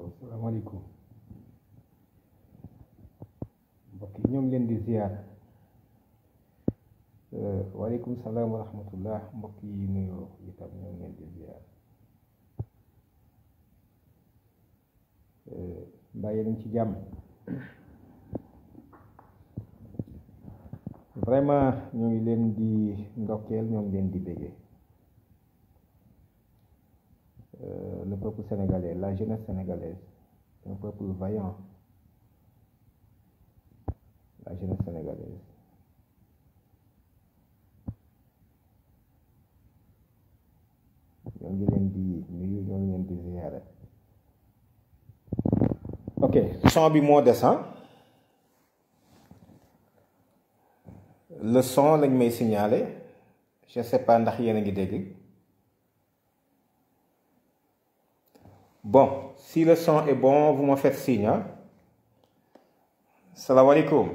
waaw salaamaaleykum mbokk yi ñoo ngi leen di ziar waaleykum salaam wa rahmatullah mbokk yi nuyoo itam ñoo ngi leen di ziar mbàyyi nañ ci jàmm vraiment ñoo ngi leen di ndokkeel ñoo ngi leen di béggee le peuple sénégalais, la jeunesse sénégalaise, c'est un peuple vaillant. La jeunesse sénégalaise. ñoo ngi leen di nuyu ñoo ngi leen di ziyaare. Ok, son bi moo des. Le son lañ may signaler je sais pas ndax yéen a ngi dégg. Bon, si le son est bon, vous me faites signe. Salam alaikum.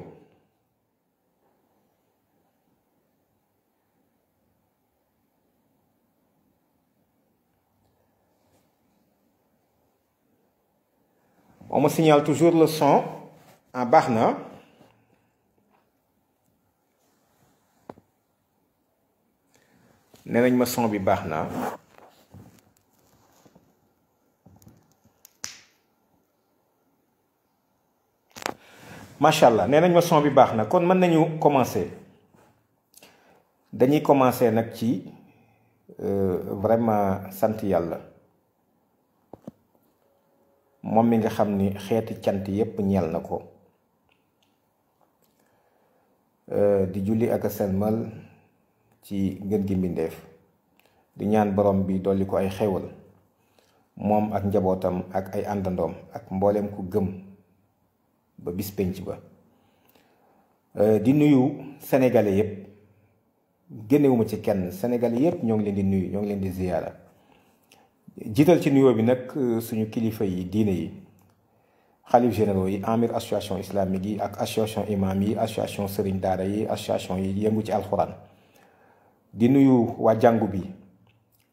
On me signale toujours le son en barna. Nenañ ma son bi barna. Machallah nee nañ ma son bi baax na kon mën nañu commencer dañuy commencer nag ci vraiment sant yàlla moom mi nga xam ni xeeti cant yépp ñeel na ko di julli ak a selmal ci ngën gi mbindeef di ñaan borom bi dolli ko ay xewal moom ak njabootam ak ay àndandoom ak mbooleem ku gëm ba bis penc ba di nuyu sénégalais yépp génnewuma ci kenn sénégalais yépp ñoo ngi leen di nuyu ñoo ngi leen di ziyaara jiital ci nuyoo bi nag suñu kilifa yi diine yi xalif généraux yi amir association islamique yi ak association imam yi association sëriñ daara yi association yi yëngu ci alxuraan di nuyu waa jàngu bi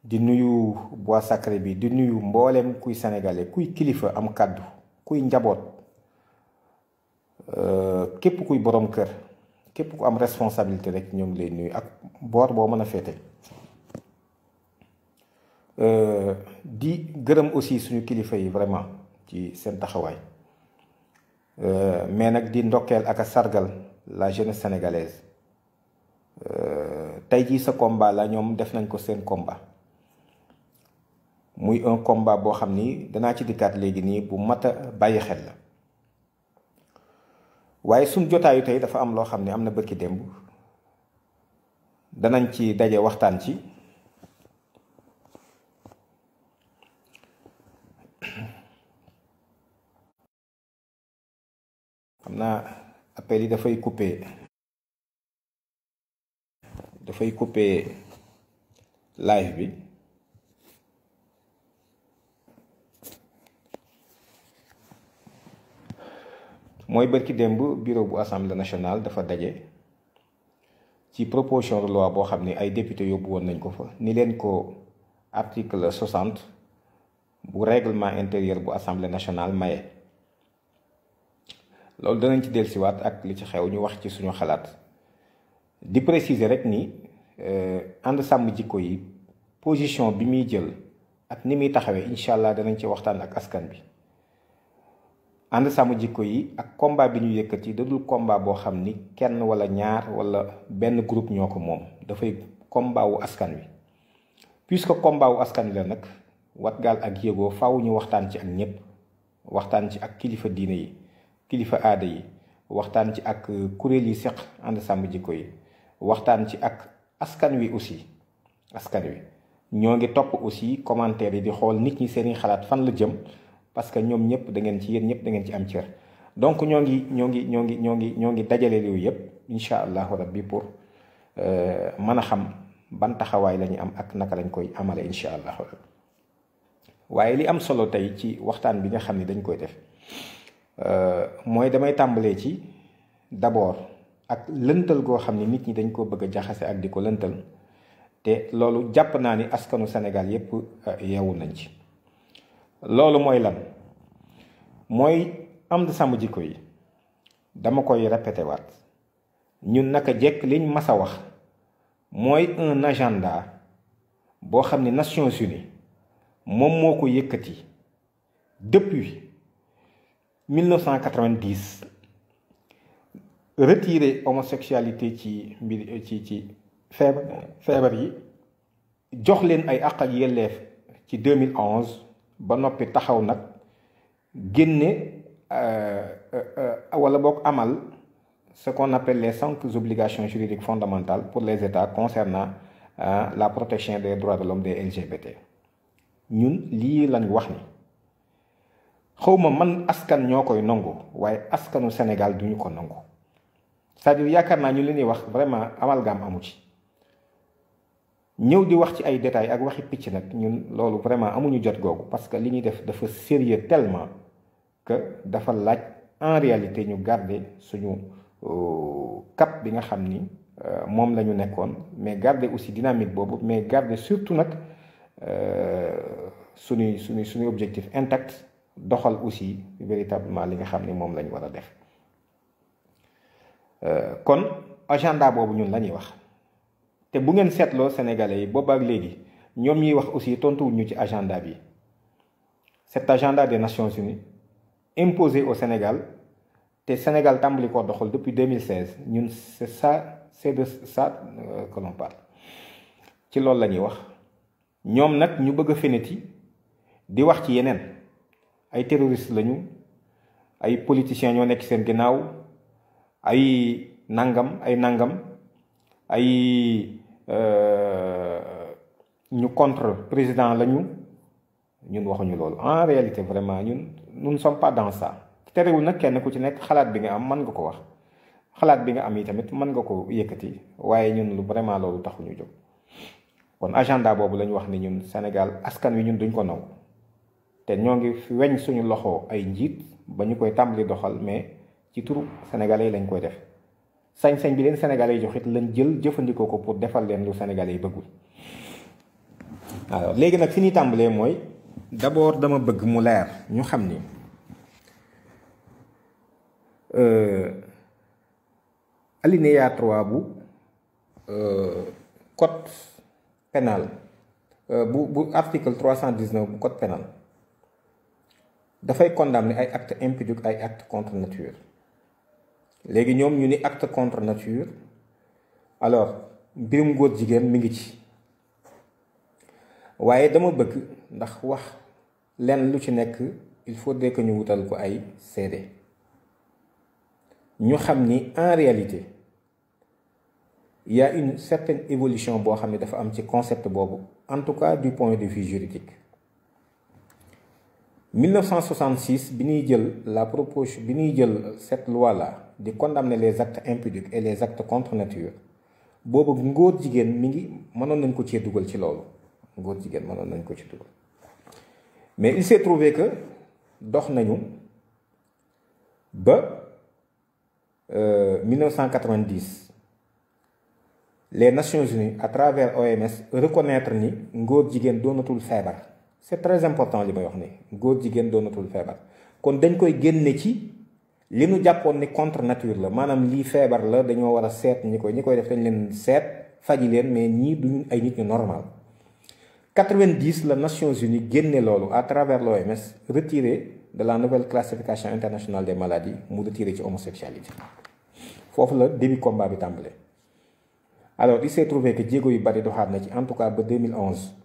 di nuyu bois sacré bi di nuyu mbooleem kuy sénégalais kuy kilifa am kàddu kuy njaboot képp kuy borom kër képp ku am responsabilité rek ñoo ngi lay nuyu ak boor boo mën a féete di gërëm aussi suñu kilifa yi vraiment ci seen taxawaay mais nag di ndokkeel ak a sargal la jeunesse sénégalaise tey jii sa combat la ñoom def nañ ko seen combat muy un combat boo xam ni danaa ci dikkaat léegi nii bu mat a bàyyi xel la waaye suñ jotaayu tey dafa am loo xam ne am na bërki démb danañ ci daje waxtaan ci xam naa appel yi dafay couper live bi mooy bërki démb bureau bu assemblée nationale dafa daje ci proposition de loi boo xam ne ay député yóbbu woon nañ ko fa ni leen ko article 60 bu règlement intérieur bu assemblée nationale maye loolu danañ ci dellusiwaat ak li ci xew ñu wax ci suñu xalaat di préciser rek ni ànd sàmm jikko yi position bi muy jël ak ni muy taxawee incha allah danañ ci waxtaan ak askan bi. ànd sàmm jikko yi ak combat bi ñu yëkkati dadul combat boo xam ni kenn wala ñaar wala benn groupe ñoo ko moom dafay combat wu askan wi puisque combat wu askan wi la nag Watgaal ak Yéego faaw ñu waxtaan ci ak ñépp waxtaan ci ak kilifa diine yi kilifa aada yi waxtaan ci ak kuréel yi seq ànd sàmm jikko yi waxtaan ci ak askan wi aussi askan wi ñoo ngi topp aussi commentaire yi di xool nit ñi seeni xalaat fan la jëm parce que ñoom ñëpp da ngeen ci yéen ñëpp da ngeen ci am cër donc ñoo ngi dajale yooyu yëpp incha allahu rabbi pour mën a xam ban taxawaay la ñu am ak naka lañ koy amale incha allahu rabbi waaye li am solo tey ci waxtaan bi nga xam ne dañ koy def mooy damay tàmbalee ci d'abord ak lëntal goo xam ne nit ñi dañ ko bëgg a jaxase ak di ko lëntal te loolu jàpp naa ni askanu Sénégal yépp yeewu nañ ci loolu mooy lan mooy ànd sàmm jikko yi dama koy répété waat ñun naka jekk liñ mas a wax mooy un agenda boo xam ne Nations Unies moom moo ko yëkkati depuis 1990 retirer homosexualité ci mbir ci feebar yi jox leen ay àq ak yelleef ci 2011 ba noppi taxaw nag génne wala boog amal ce qu'on appelle les 5 obligations juridiques fondamentales pour les États concernant la protection des droits de l'homme des LGBT. ñun lii lañ wax ni xawma man askan ñoo koy nangu waaye askanu Sénégal duñu ko nangu c'est-à-dire yaakaar naa ñu li ñuy wax vraiment amalgame amu ci ñëw di wax ci ay détails ak waxi picc nag ñun loolu vraiment amuñu jot googu parce que li ñuy def dafa sérieux tellement que dafa laaj en réalité ñu garder suñu cap bi nga xam ni moom la ñu nekkoon mais garder aussi dynamique boobu mais garder surtout nag suñuy objectif intact doxal aussi véritablement li nga xam ni moom la ñu war a def kon agenda boobu ñun la ñuy wax te bu ngeen seetloo sénégalais yi boobu ak léegi ñoom ñuy wax aussi tontuwuñ ñu ci agenda bi cet agenda des Nations Unies imposé au Sénégal te Sénégal tàmbali ko doxal depuis 2016 ñun c'est de ça que l'on parle ci loolu la ñuy wax ñoom nag ñu bëgg a feneti di wax ci yeneen ay terroristes lañu ay politiciens ñoo nekk seen ginnaaw ay nangam ay ñu contre président lañu ñun waxuñu loolu en réalité vraiment ñun nous ne sommes pas dans ça terewul nag kenn ku ci nekk xalaat bi nga am mën nga ko wax xalaat bi nga am yi tamit mën nga ko yëkkati waaye ñun lu vraiment loolu taxuñu jóg kon agenda boobu lañu wax ni ñun Sénégal askan wi ñun duñ ko nangu te ñoo ngi weñ suñu loxo ay njiit ba ñu koy tàmbali doxal mais ci turu sénégalais yi lañ koy def sañ-sañ bi leen sénégalais yi joxit lañ jël jëfandikoo ko pour defal leen lu sénégalais yi bëggul. alors léegi nag fi ñuy tàmbalee mooy d'abord dama bëgg mu leer ñu xam ni alinéa 3 bu code pénal bu article 319 bu code pénal dafay condamner ay actes impudiques ay actes contre nature léegi ñoom ñu ni acte contre nature alors mbirum góor jigéen mi ngi ci waaye dama bëgg ndax wax lenn lu ci nekk il faudrait que ñu wutal ko ay seede ñu xam ni en réalité il y a une certaine évolution boo xam ne dafa am ci concept boobu en tout cas du point de vue juridique 1966 bi ñuy jël cette loi là di condamner les actes impudiques et les actes contre nature boobu ngóor jigéen mi ngi mënoon nañ ko cee dugal ci loolu ngóor jigéen mënoon nañ ko ci dugal mais il s'est trouvé que dox nañu ba 1990 les Nations Unies à travers OMS reconnaître ni ngóor jigéen doonatul feebar c'est très important li may wax ni ngóor jigéen doonatul feebar kon dañ koy génne ci li nu jàppoon ni contre nature la maanaam lii feebar la dañoo war a seet ñi koy def dañ leen seet faji leen mais ñii duñu ay nit ñu normal 90 la Nations Unies génne loolu à travers l'OMS retiré de la nouvelle classification internationale des maladies mu retiré ci homosexualité foofu la début combat bi tàmbale alors il s'est trouvé que jéego yu bari doxaat na ci en tout cas ba 2011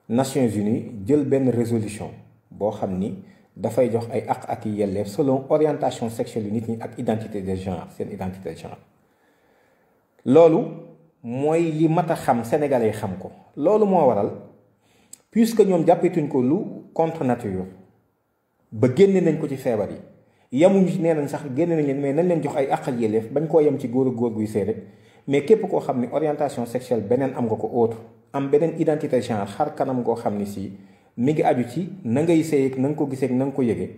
Nations Unies jël benn résolution boo xam ni dafay jox ay àq ak yelleef selon orientation sexuelle yu nit ñi ak identité de genre seen identité de genre loolu mooy li mat a xam sénégalais yi xam ko loolu moo waral puisque ñoom jàppetuñ ko lu contre nature ba génne nañ ko ci feebar yi yemuñu nee nañ sax génne nañ leen mais nañ leen jox ay àq ak yelleef bañ koo yem ci góor ak góor guy sëy rek mais képp koo xam ni orientation sexuelle beneen am nga ko autre am beneen identité genre xar kanam goo xam ni si mi ngi aju ci na ngay sëy na nga ko gisee na nga ko yëgee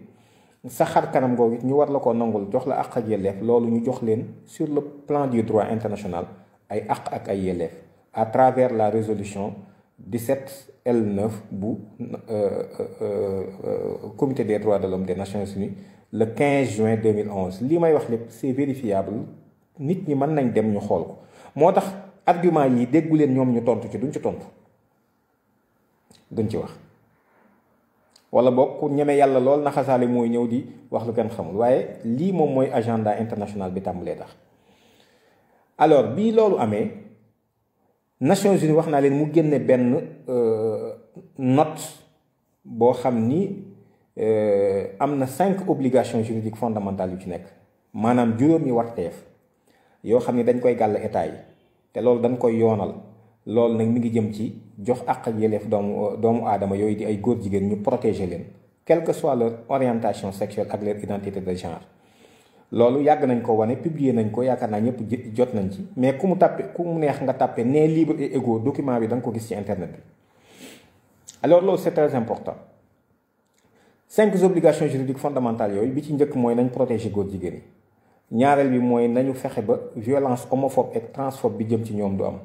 sa xar kanam googu it ñu war la ko nangul jox la àq ak yelleef loolu ñu jox leen sur le plan du droit international ay àq ak ay yelleef à travers la résolution 17 L9 bu comité des droits de l'homme des Nations Unies le 15 juin 2011 lii may wax lépp c'est vérifiable nit ñi mën nañ dem ñu xool ko moo tax argument yi déggu leen ñoom ñu tontu ci duñ ci tontu duñ ci wax wala boog ku ñeme yàlla lool naxasaale mooy ñëw di wax lu kenn xamul waaye lii moom mooy agenda international bi tàmbalee tax alors bii loolu amee Nations Unies wax naa leen mu génne benn note boo xam ni am na 5 obligations juridiques fondamentales yu ci nekk maanaam juróomi warteef yoo xam ni dañ koy gàll état yi te loolu dañ koy yoonal loolu nag mi ngi jëm ci jox àq ak yelleef doomu aadama yooyu di ay góor jigéen ñu protéger leen quelle que soit leur orientation sexuelle ak leur identité de genre loolu yàgg nañ ko wane publier nañ ko yaakaar naa ñëpp jot nañ ci mais ku mu neex nga tàppe né libre et égaux document bi da nga ko gis ci internet bi alors loolu c'est très important 5 obligations juridiques fondamentales yooyu bi ci njëkk mooy nañ protéger góor jigéen yi ñaareel bi mooy nañu fexe ba violence homophobe et transphobe bi jëm ci ñoom du am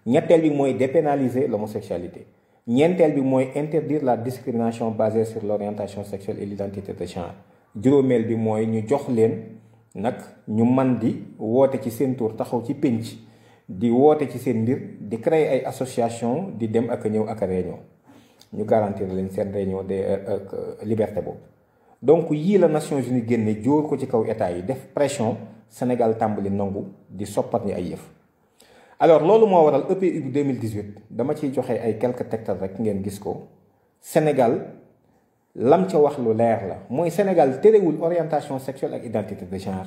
ñetteel bi mooy dépénaliser l'homosexualité ñeenteel bi mooy interdire la discrimination basée sur l'orientation sexuelle et l'identité de genre juróomeel bi mooy ñu jox leen nag ñu man di woote ci seen tur taxaw ci pénc di woote ci seen mbir di créer ay association di dem ak a ñëw ak a réunion ñu garantir leen seen réunion de liberté boobu donc yii la Nations Unies génne jóor ko ci kaw état yi def pression Sénégal tàmbali nangu di soppat ñi ay yëf alors loolu moo waral EPU bu 2018 dama ciy joxe ay quelques tegtal rek ngeen gis ko Sénégal lam ca wax lu leer la mooy Sénégal terewul orientation sexuelle ak identité de genre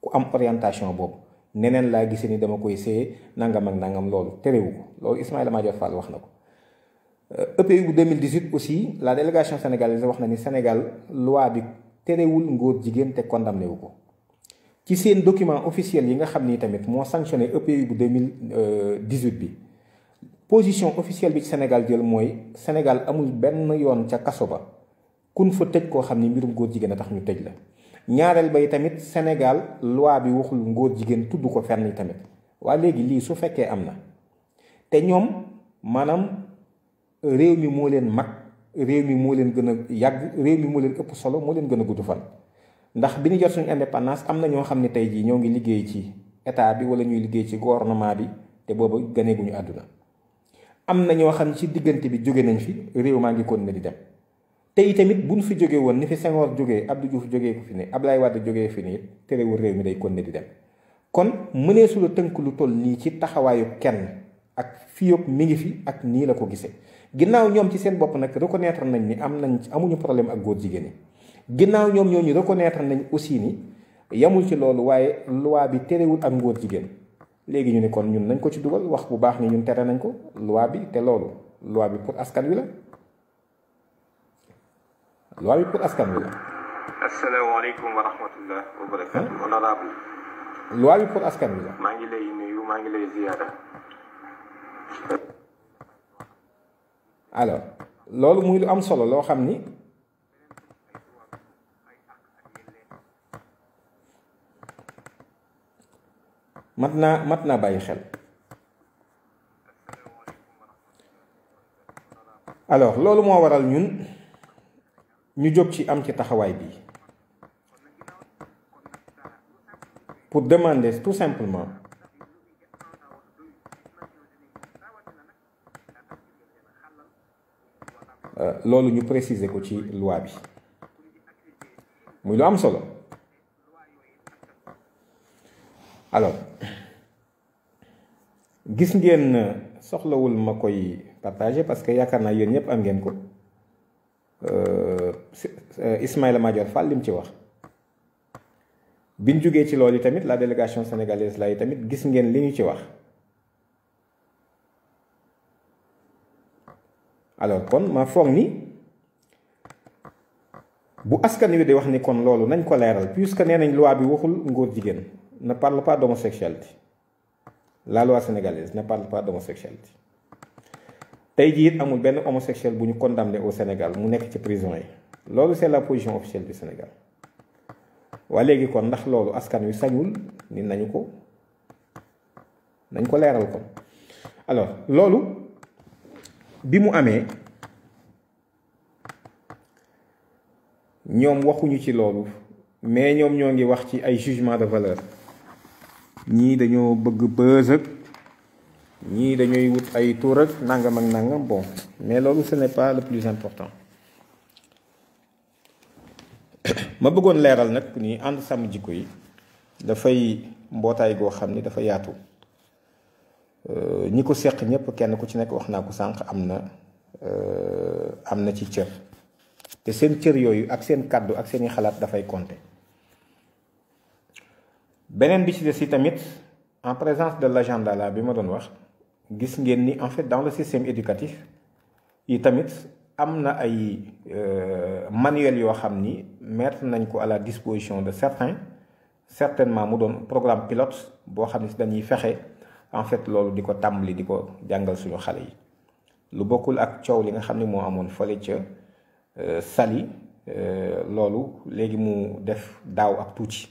ku am orientation boobu neneen laa gisee ni dama koy séye nangam ak nangam loolu terewu ko loolu Ismaïla Madior Fall wax na ko EPU bu 2018 aussi la délégation sénégalaise wax na ni Sénégal loi bi terewul ngóor jigéen te condamné wu ko ci seen document officiel yi nga xam ni tamit moo sanctionné EPU bu 2018 bi position officielle bi ci Sénégal jël mooy Sénégal amul benn yoon ca kaso ba kun fa tëj koo xam ni mbirum góor jigéen a tax ñu tëj la ñaareel bay tamit Sénégal loi bi waxul ngóor jigéen tudd ko fenn tamit waa léegi lii su fekkee am na te ñoom maanaam réew mi moo leen mag réew mi moo leen gën a yàgg réew mi moo leen ëpp solo moo leen gën a gudd fan ndax bi ñu jot suñu indépendance am na ñoo xam ne tey jii ñoo ngi liggéey ci état bi wala ñuy liggéey ci gouvernement bi te boobu ganeeguñu àdduna am na ñoo xam ne ci diggante bi jóge nañ fi réew maa ngi continuer di dem te tamit buñ fi jóge woon ni fi Senghor jógee Abdou Diouf jógee ko fi ne Abdoulaye Wade jógee fi ne terewul réew mi day continuer di dem kon mëneesu la tënk lu toll nii ci taxawaayu kenn ak fii yëpp mi ngi fi ak nii la ko gisee ginnaaw ñoom ci seen bopp nag reconnaître nañ ni amuñu problème ak góor jigéen ñi ginnaaw ñoom ñooñu reconnaître nañ aussi ni yamul ci loolu waaye loi bi terewul ak ngóor jigéen léegi ñu ni kon ñun nañ ko ci dugal wax bu baax ni ñun tere nañ ko loi bi te loolu loi bi pour askan wi la loi bi pour askan wi la. asalaamaaleykum wa rahmatullah wa barakatu. honorable. loi bi pour askan wi la. maa ngi lay nuyu maa ngi lay ziyaara. alors loolu muy lu am solo loo xam ni mat naa bàyyi xel. alors loolu moo waral ñun ñu jóg ci am ci taxawaay bi pour demander tout simplement loolu ñu préciser ko ci loi bi muy lu am solo. alors gis ngeen soxlawul ma koy partager parce que yaakaar naa yéen ñëpp am ngeen ko Ismaïla Madior Fall li mu ci wax biñ jógee ci loolu yi tamit la délégation sénégalaise la yi tamit gis ngeen li ñu ci wax. alors kon ma foog ni bu askan wi di wax ni kon loolu nañ ko leeral puisque nee nañ loi bi waxul ngóor jigéen ne parle pas d'homosexualité la loi sénégalaise ne parle pas d'homosexualité tey jii it amul benn homosexuel bu ñu condamné au Sénégal mu nekk ci prison yi loolu c'est la position officielle du Sénégal waa léegi kon ndax loolu askan wi sañul ni nañ ko leeral kon alors loolu bi mu amee ñoom waxuñu ci loolu mais ñoom ñoo ngi wax ci ay jugement de valeur ñii dañoo bëgg buzz ak ñii dañuy wut ay tour ak nangam ak nangam bon mais loolu ce n'est pas le plus important. ma bëggoon leeral nag ni ànd sàmm jikko yi dafay mbootaay goo xam ni dafa yaatu ñi ko seq ñëpp kenn ku ci nekk wax naa ko sànq am na ci cër te seen cër yooyu ak seen kàddu ak seeni xalaat dafay compter. beneen bi ci des si tamit en présence de l'agenda là bi ma doon wax gis ngeen ni en fait dans le système éducatif yi tamit am na ay manuel yoo xam ni mettre nañ ko à la disposition de certainement mu doon programme pilote boo xam ne si dañuy fexe en fait loolu di ko tàmbali di ko jàngal suñu xale yi lu bokkul ak coow li nga xam ni moo amoon fële ca Saly loolu léegi mu def daaw ak tuuti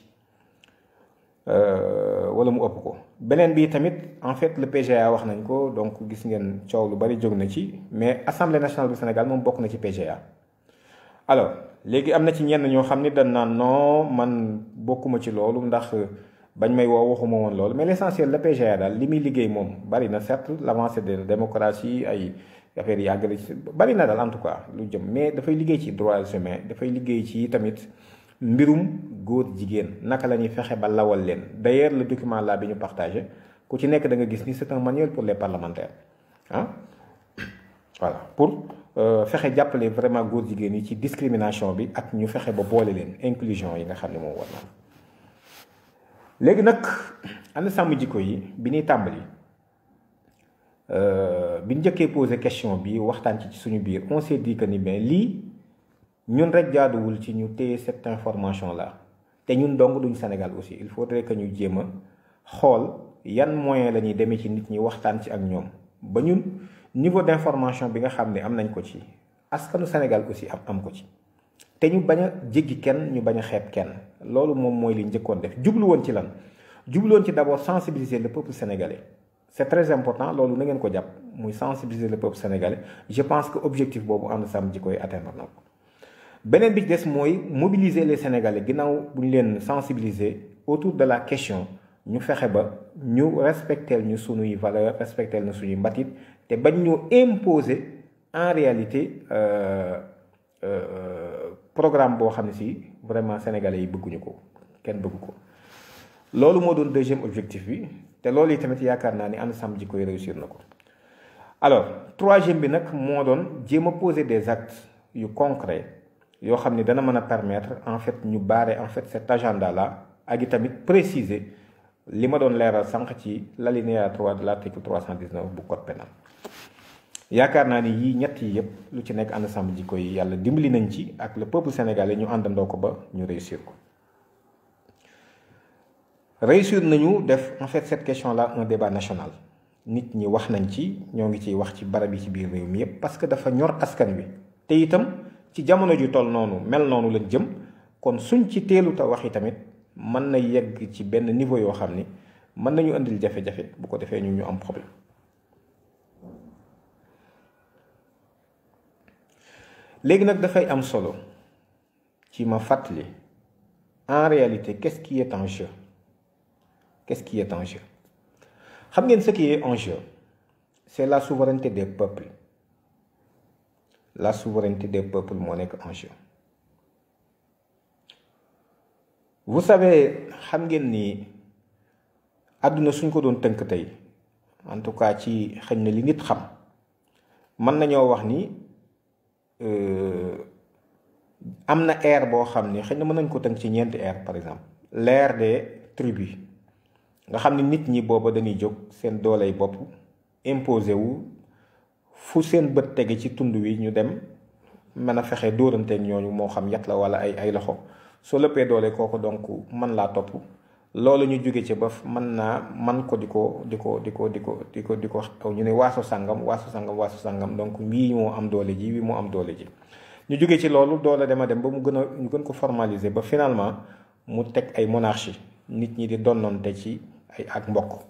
wala mu ëpp ko. beneen bi tamit en fait le PGA wax nañ ko donc gis ngeen coow lu bari jóg na ci mais Assemblée nationale du Sénégal moom bokk na ci PGA. alors léegi am na ci ñenn ñoo xam ni dañ naan non man bokkuma ci loolu ndax bañ may woo waxuma woon loolu mais l'essentiel le PGA daal li muy liggéey moom bari na certes l'avancée de la démocratie ay affaire yàgg na ci bari na daal en tout cas lu jëm mais dafay liggéey ci droits humains dafay liggéey ci tamit mbirum góor jigéen naka la ñuy fexe ba lawal leen d'ailleurs le document là bi ñu partagé ku ci nekk da nga gis ni c'est un manuel pour les parlementaires ah voilà pour fexe jàppale vraiment góor jigéen yi ci discrimination bi ak ñu fexe ba boole leen inclusion yi nga xam ne moom war na léegi nag ànd sàmm jikko yi bi ñuy tàmbali bi ñu njëkkee posé question bi waxtaan ci suñu biir on s'est dit que ni mais lii ñun rek jaaduwul ci ñu téye cette information là te ñun dong duñ Sénégal aussi il faudrait que ñu jéem a xool yan moyen la ñuy demee ci nit ñi waxtaan ci ak ñoom ba ñun niveau d'information bi nga xam ne am nañ ko ci askanu Sénégal aussi am ko ci te ñu bañ a jéggi kenn ñu bañ a xeeb kenn loolu moom mooy li njëkkoon def jublu woon ci lan jublu woon ci d'abord sensibiliser le peuple sénégalais c'est très important loolu na ngeen ko jàpp muy sensibiliser le peuple sénégalais je pense que objectif boobu ànd sàmm jikko yi atteindre na ko. beneen bi ci des mooy mobiliser les Sénégalais ginnaaw bu ñu leen sensibiliser autour de la question ñu fexe ba ñu respecter ñu suñuy valeur respecter na suñuy mbatit te bañ ñu imposer en réalité programme boo xam ne si vraiment Sénégalais yi bëgguñu ko kenn bëggu ko. loolu moo doon deuxième objectif bi te loolu yi tamit yaakaar naa ni ànd sàmm jikko yi réussir na ko. alors troisième bi nag moo doon jéem a poser des actes yu concrets yoo xam ni dana mën a permettre en fait ñu barrer en fait cet agenda là ak i tamit préciser li ma doon leeral sànq ci l'alinéa 3 de l'article 319 bu code pénal yaakaar naa ni yii ñett yi yëpp lu ci nekk ànd sàmm jikko yi yàlla dimbali nañ ci ak le peuple sénégalais ñu àndandoo ko ba ñu réussir ko. réussir nañu def en fait cette question là un débat national nit ñi wax nañ ci ñoo ngi ciy wax ci barab yi ci biir réew mi yëpp parce que dafa ñor askan wi te itam ci jamono ju toll noonu mel noonu lañ jëm kon suñ ci teelut a wax yi tamit mën na yegg ci benn niveau yoo xam ni mën nañu indil jafe-jafe bu ko defee ñu am problème. léegi nag dafay am solo ci ma fàttali en réalité qu'est-ce qui est en jeu qu'est-ce qui est en jeu xam ngeen ce qui est en jeu c'est la souveraineté des peuples. La souveraineté des peuples moo nekk en jeu. vous savez xam ngeen ni àdduna suñ ko doon tënk tey en tout cas ci xëy na li nit xam mën nañoo wax ni am na ère boo xam ni xëy na mën nañ ko tënk ci ñeenti ère par exemple l'ère des tribus nga xam ni nit ñi booba dañuy jóg seen dooley bopp imposé wu fu seen bët tege ci tund wi ñu dem mën a fexe dóoranteeg ñooñu moo xam yat la wala ay loxo soo lëppee doole kooku donc mën laa topp loolu ñu jóge ci ba man ko di ko ñu ne waaso sàngam donc wii moo am doole ji wii moo am doole ji ñu jóge ci loolu doole dema dem ba ñu gën ko formaliser ba finalement mu teg ay monarchie nit ñi di donnoonte ci ay ak mbokk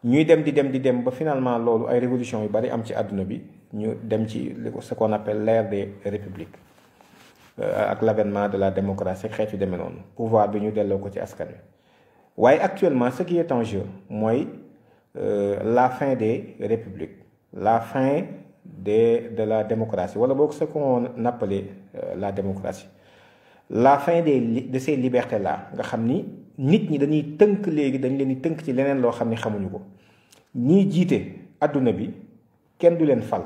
ñuy dem di dem ba finalement loolu ay révolution yu bari am ci àdduna bi ñu dem ci ce qu'on appelle l'ère des républiques ak l'avènement de la démocratie xeet yu demee noonu pouvoir bi ñu delloo ko ci askan wi waaye actuellement ce qui est en jeu mooy la fin des républiques, la fin de la démocratie wala boog ce qu'on appelait la démocratie, la fin de ces libertés là nga xam ni nit ñi dañuy tënk léegi dañ leen di tënk ci leneen loo xam ni xamuñu ko. ñiy jiite adduna bi kenn du leen fal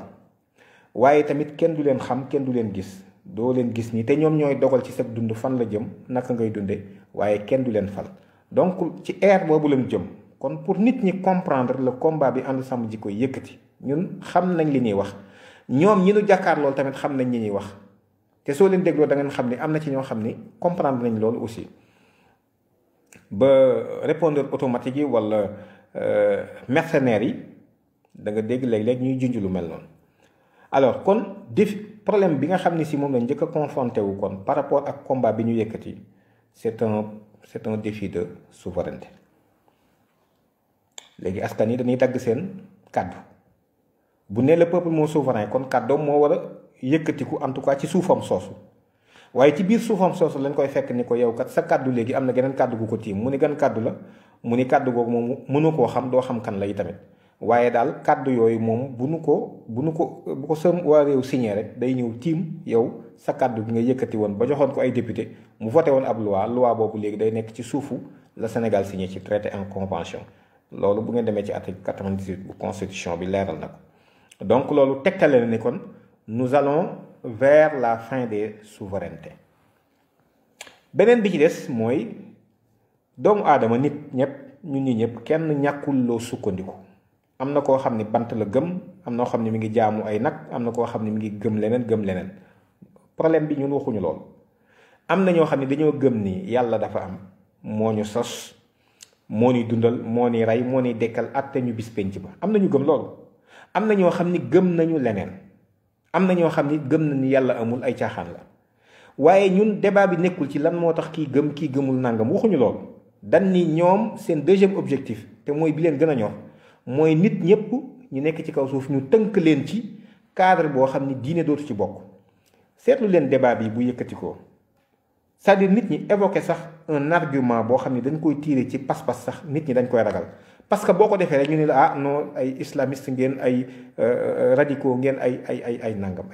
waaye tamit kenn du leen xam kenn du leen gis doo leen gis nii te ñoom ñooy dogal ci sa dund fan la jëm naka ngay dunde waaye kenn du leen fal. Donc ci ère boobu lañ jëm kon pour nit ñi comprendre le combat bi ànd sàmm jikko yëkkati ñun xam nañ li ñuy wax ñoom ñi nu jàkkaar loolu tamit xam nañ li ñuy wax te soo leen dégloo da ngeen xam ni am na ci ñoo xam ni comprendre nañ loolu aussi ba répondeur automatique yi wala mercenaires yi da nga dégg léeg-léeg ñuy junj lu mel noonu. Alors kon problème bi nga xam ni si moom lañ njëkk a confronté wu kon par rapport ak combat bi ñu yëkkati c'est un défi de souveraineté. léegi askan yi dañuy dagg seen kàddu bu ne le peuple moo souverain kon kàddoom moo war a yëkkatiku en tout cas ci suufam soosu waaye ci biir suufam soosu lañ koy fekk ni ko yow kat sa kàddu léegi am na geneen kàddu gu ko tiim mu ni gan kàddu la mu ni kàddu googu moom mënu koo xam doo xam kan lay tamit waaye daal kàddu yooyu moom bu ko sa waa réew signé rek day ñëw tiim yow sa kàddu bi nga yëkkati woon ba joxoon ko ay député mu voté woon ab loi boobu léegi day nekk ci suufu la Sénégal signé ci traité en convention. loolu bu ngeen demee ci article 98 bu constitution bi leeral na ko donc loolu tegtale na ni kon nous allons vers la fin des souverainetés. beneen bi ci des mooy doomu aadama nit ñëpp ñun ñi ñëpp kenn ñàkkul loo sukkandiku. am na koo xam ni bant la gëm am na koo xam ni mi ngi jaamu ay nag am na koo xam ni mi ngi gëm leneen problème bi ñun waxuñu loolu. am na ñoo xam ne dañoo gëm ni yàlla dafa am moo ñu sos moo ni dundal moo ni rey moo ni dekkal atte ñu bis penc ba am na ñu gëm loolu. am na ñoo xam ni gëm nañu leneen am na ñoo xam ni gëm na ni yàlla amul ay caaxaan la waaye ñun débat bi nekkul ci lan moo tax kii gëm kii gëmul nangam waxuñu loolu. dañ ni ñoom seen deuxième objectif te mooy bi leen gën a ñor mooy nit ñëpp ñu nekk ci kaw suuf ñu tënk leen ci cadre boo xam ni diine dootu ci bokk. seetlu leen débat bi bu yëkkati ko c'est-à-dire nit ñi évoqué sax un argument boo xam ni dañ koy tirer ci pas-pas sax nit ñi dañ koy ragal parce que boo ko defee rek ñu ne la ah non ay islamiste ngeen ay radicaux ngeen ay nangam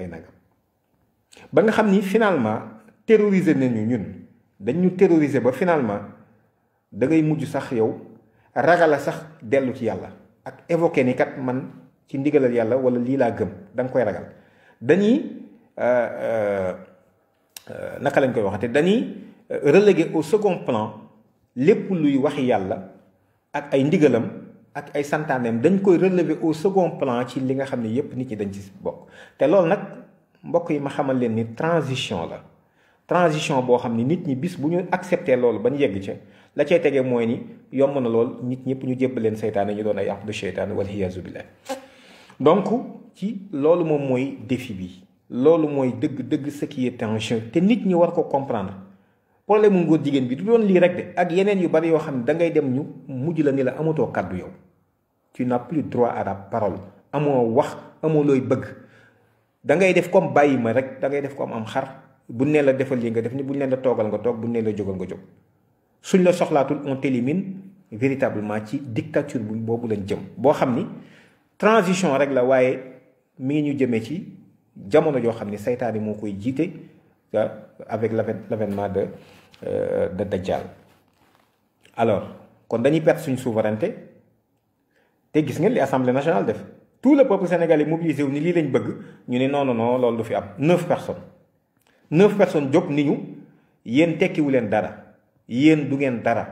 ba nga xam ni finalement terroriser nañu ñun dañu terroriser ba finalement da ngay mujj sax yow ragala sax dellu ci yàlla ak évoqué ni kat man ci ndigalal yàlla wala lii laa gëm da nga koy ragal dañuy naka lañ koy waxate dañuy reléguer au second plan lépp luy waxi yàlla ak ay ndigalam ak ay santaaneem dañ koy relever au second plan ci li nga xam ne yépp nit ñi dañ ci bokk. te loolu nag mbokk yi ma xamal leen ni transition la transition boo xam ni nit ñi bis bu ñu accepté loolu ba ñu yegg ca la cay tegee mooy ni yomb na lool nit ñëpp ñu jébbal leen seytaane ñu doon ay abdu seytaane wal iyaazu billah. donc ci loolu moom mooy défi bi loolu mooy dëgg ce qui est en jeu te nit ñi war ko comprendre problème mu ngóor jigéen bi du doon lii rek de ak yeneen yu bari yoo xam ne da ngay dem ñu mujj la ni la amatoo kàddu yow tu n'as plus droit à la parole amoo wax amoo looy bëgg da ngay def comme bàyyi ma rek da ngay def comme am xar bu ne la defal lii nga def ni bu ne la toogal nga toog bu ne la jógal nga jóg suñ la soxlaatul on t'élimine véritablement ci dictature bu boobu lañ jëm boo xam ni transition rek la waaye mi ngi ñu jëmee ci jamono joo xam ni saytaane moo koy jiite avec l'avènement de Dajjal. alors kon dañuy perdre suñu souveraineté te gis ngeen li assemblée nationale def tout le peuple sénégalais mobilisé wu ni lii lañ bëgg ñu ne non loolu du fi am 9 personnes jóg ni ñu yéen tekkiwu leen dara yéen du ngeen dara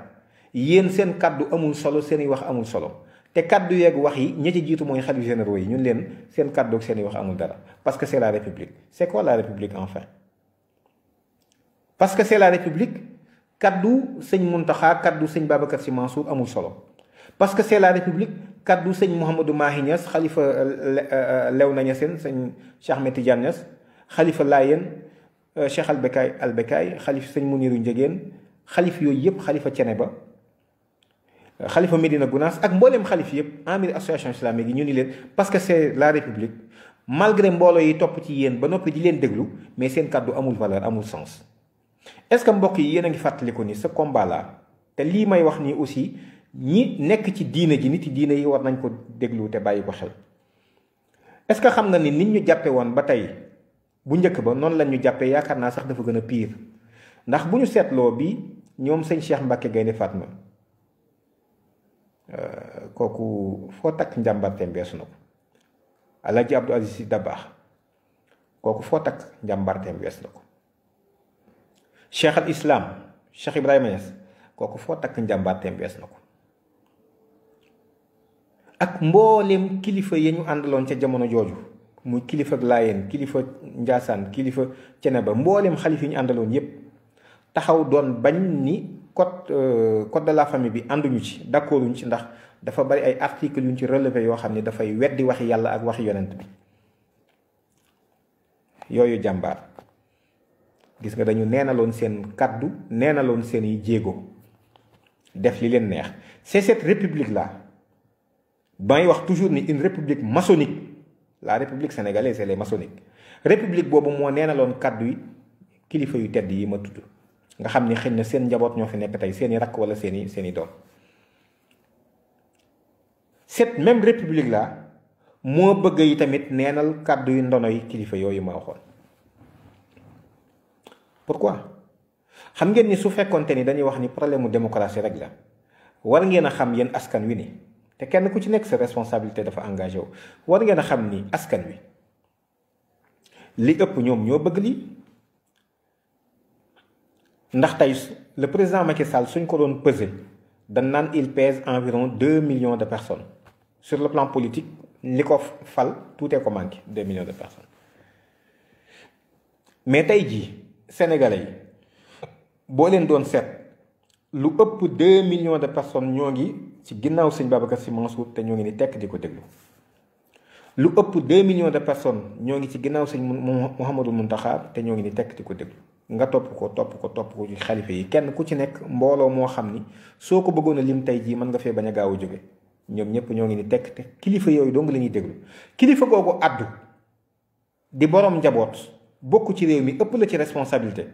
yéen seen kàddu amul solo seen i wax amul solo te kàddu yeeg wax yi ña ci jiitu mooy xalif généraux yi ñun leen seen kàddu ak seen i wax amul dara parce que c'est la république. c'est quoi la république enfin? parce que c'est la république kaddu sëñ Muntaxa kaddu sëñ Babacar Sy Mansour amul solo parce que c'est la république kaddu sëñ Mouhamadou Mahi Niass xalifa Léona Niassène sëñ Cheikh Ahmed Tidiane Niass xalifa Laayeen Cheikh Albekaay xalif sëñ Muniru Njegéen xalif yooyu yëpp xalifa Ceneba xalifa Medina Gounass ak mbooleem xalif yëpp amir association islamique yi ñu ni leen parce que c'est la république malgré mbooloo yi topp ci yéen ba noppi di leen déglu mais seen kàddu amul valeur amul sens. est-ce que mbokk yi yéen a ngi fàttaliku ni ce combat là te lii may wax nii aussi ñi nekk ci diine ji nit yi diine yi war nañ ko déglu te bàyyi ko xel. est-ce que xam nga ni nit ñu jàppe woon ba tey bu njëkk ba noonu lañ ñu jàppee yaakaar naa sax dafa gën a pire ndax bu ñu seetloo bi ñoom sëñ Cheikh Mbacke Gaynde Fatma kooku foo takk njàmbarteem beesu na ko. Alaaji Abdou Aziz Sy Dabakh kooku foo takk njàmbarteem wees na ko. Cheikh al Islam Cheikh Ibrahima Niass kooku foo takk njàmbarteem wees na ko. ak mboolem kilifa yi ñu àndaloon ca jamono jooju muy kilifa ak Laayeen kilifa Njaasaan kilifa Ceneba mboolem xalif yi ñu àndaloon yépp taxaw doon bañ ni code de la famille bi ànduñu ci d'accorduñ ci ndax dafa bari ay articles yu ñu ci relevé yoo xam ne dafay weddi waxi yàlla ak waxi yonent bi. yooyu jàmbaar gis nga dañu neenaloon seen kàddu neenaloon seen i jéego def li leen neex. c'est cette république là may wax toujours ni une république maçonnique la république sénégalaise elle est maçonnique. république boobu moo neenaloon kàddu yi kilifa yu tedd yi ma tudd nga xam ni xëy na seen njaboot ñoo fi nekk tey seeni rakk wala seeni doom. cette même république là moo bëgg yi tamit neenal kàddu yu ndono yi kilifa yooyu ma waxoon. pourquoi xam ngeen ni su fekkonte ni dañuy wax ni problème mu démocratie rek la war ngeen a xam yéen askan wi ni te kenn ku ci nekk sa responsabilité dafa engagé wu war ngeen a xam ni askan wi li ëpp ñoom ñoo bëgg lii. ndax tey le président Macky Sall suñ ko doon peser dañ naan il pèse environ 2 millions de personnes sur le plan politique li ko fal tuutee ko manqué 2 millions de personnes. mais tey jii sénégalais yi boo leen doon seet lu ëpp 2 millions de personnes ñoo ngi ci ginnaaw sëñ Babacar Sy Mansour te ñoo ngi ni tekk di ko déglu. lu ëpp 2 millions de personnes ñoo ngi ci ginnaaw sëñ Mouhamadou Mountakha te ñoo ngi ni tekk di ko déglu. nga topp ko ci xalifa yi kenn ku ci nekk mbooloo moo xam ni soo ko bëggoon a lim tey jii mën nga fee bañ a gaaw a jóge ñoom ñëpp ñoo ngi ni tekk te kilifa yooyu dong la ñuy déglu. kilifa googu addu di borom njaboot bokk ci réew mi ëpp la ci responsabilité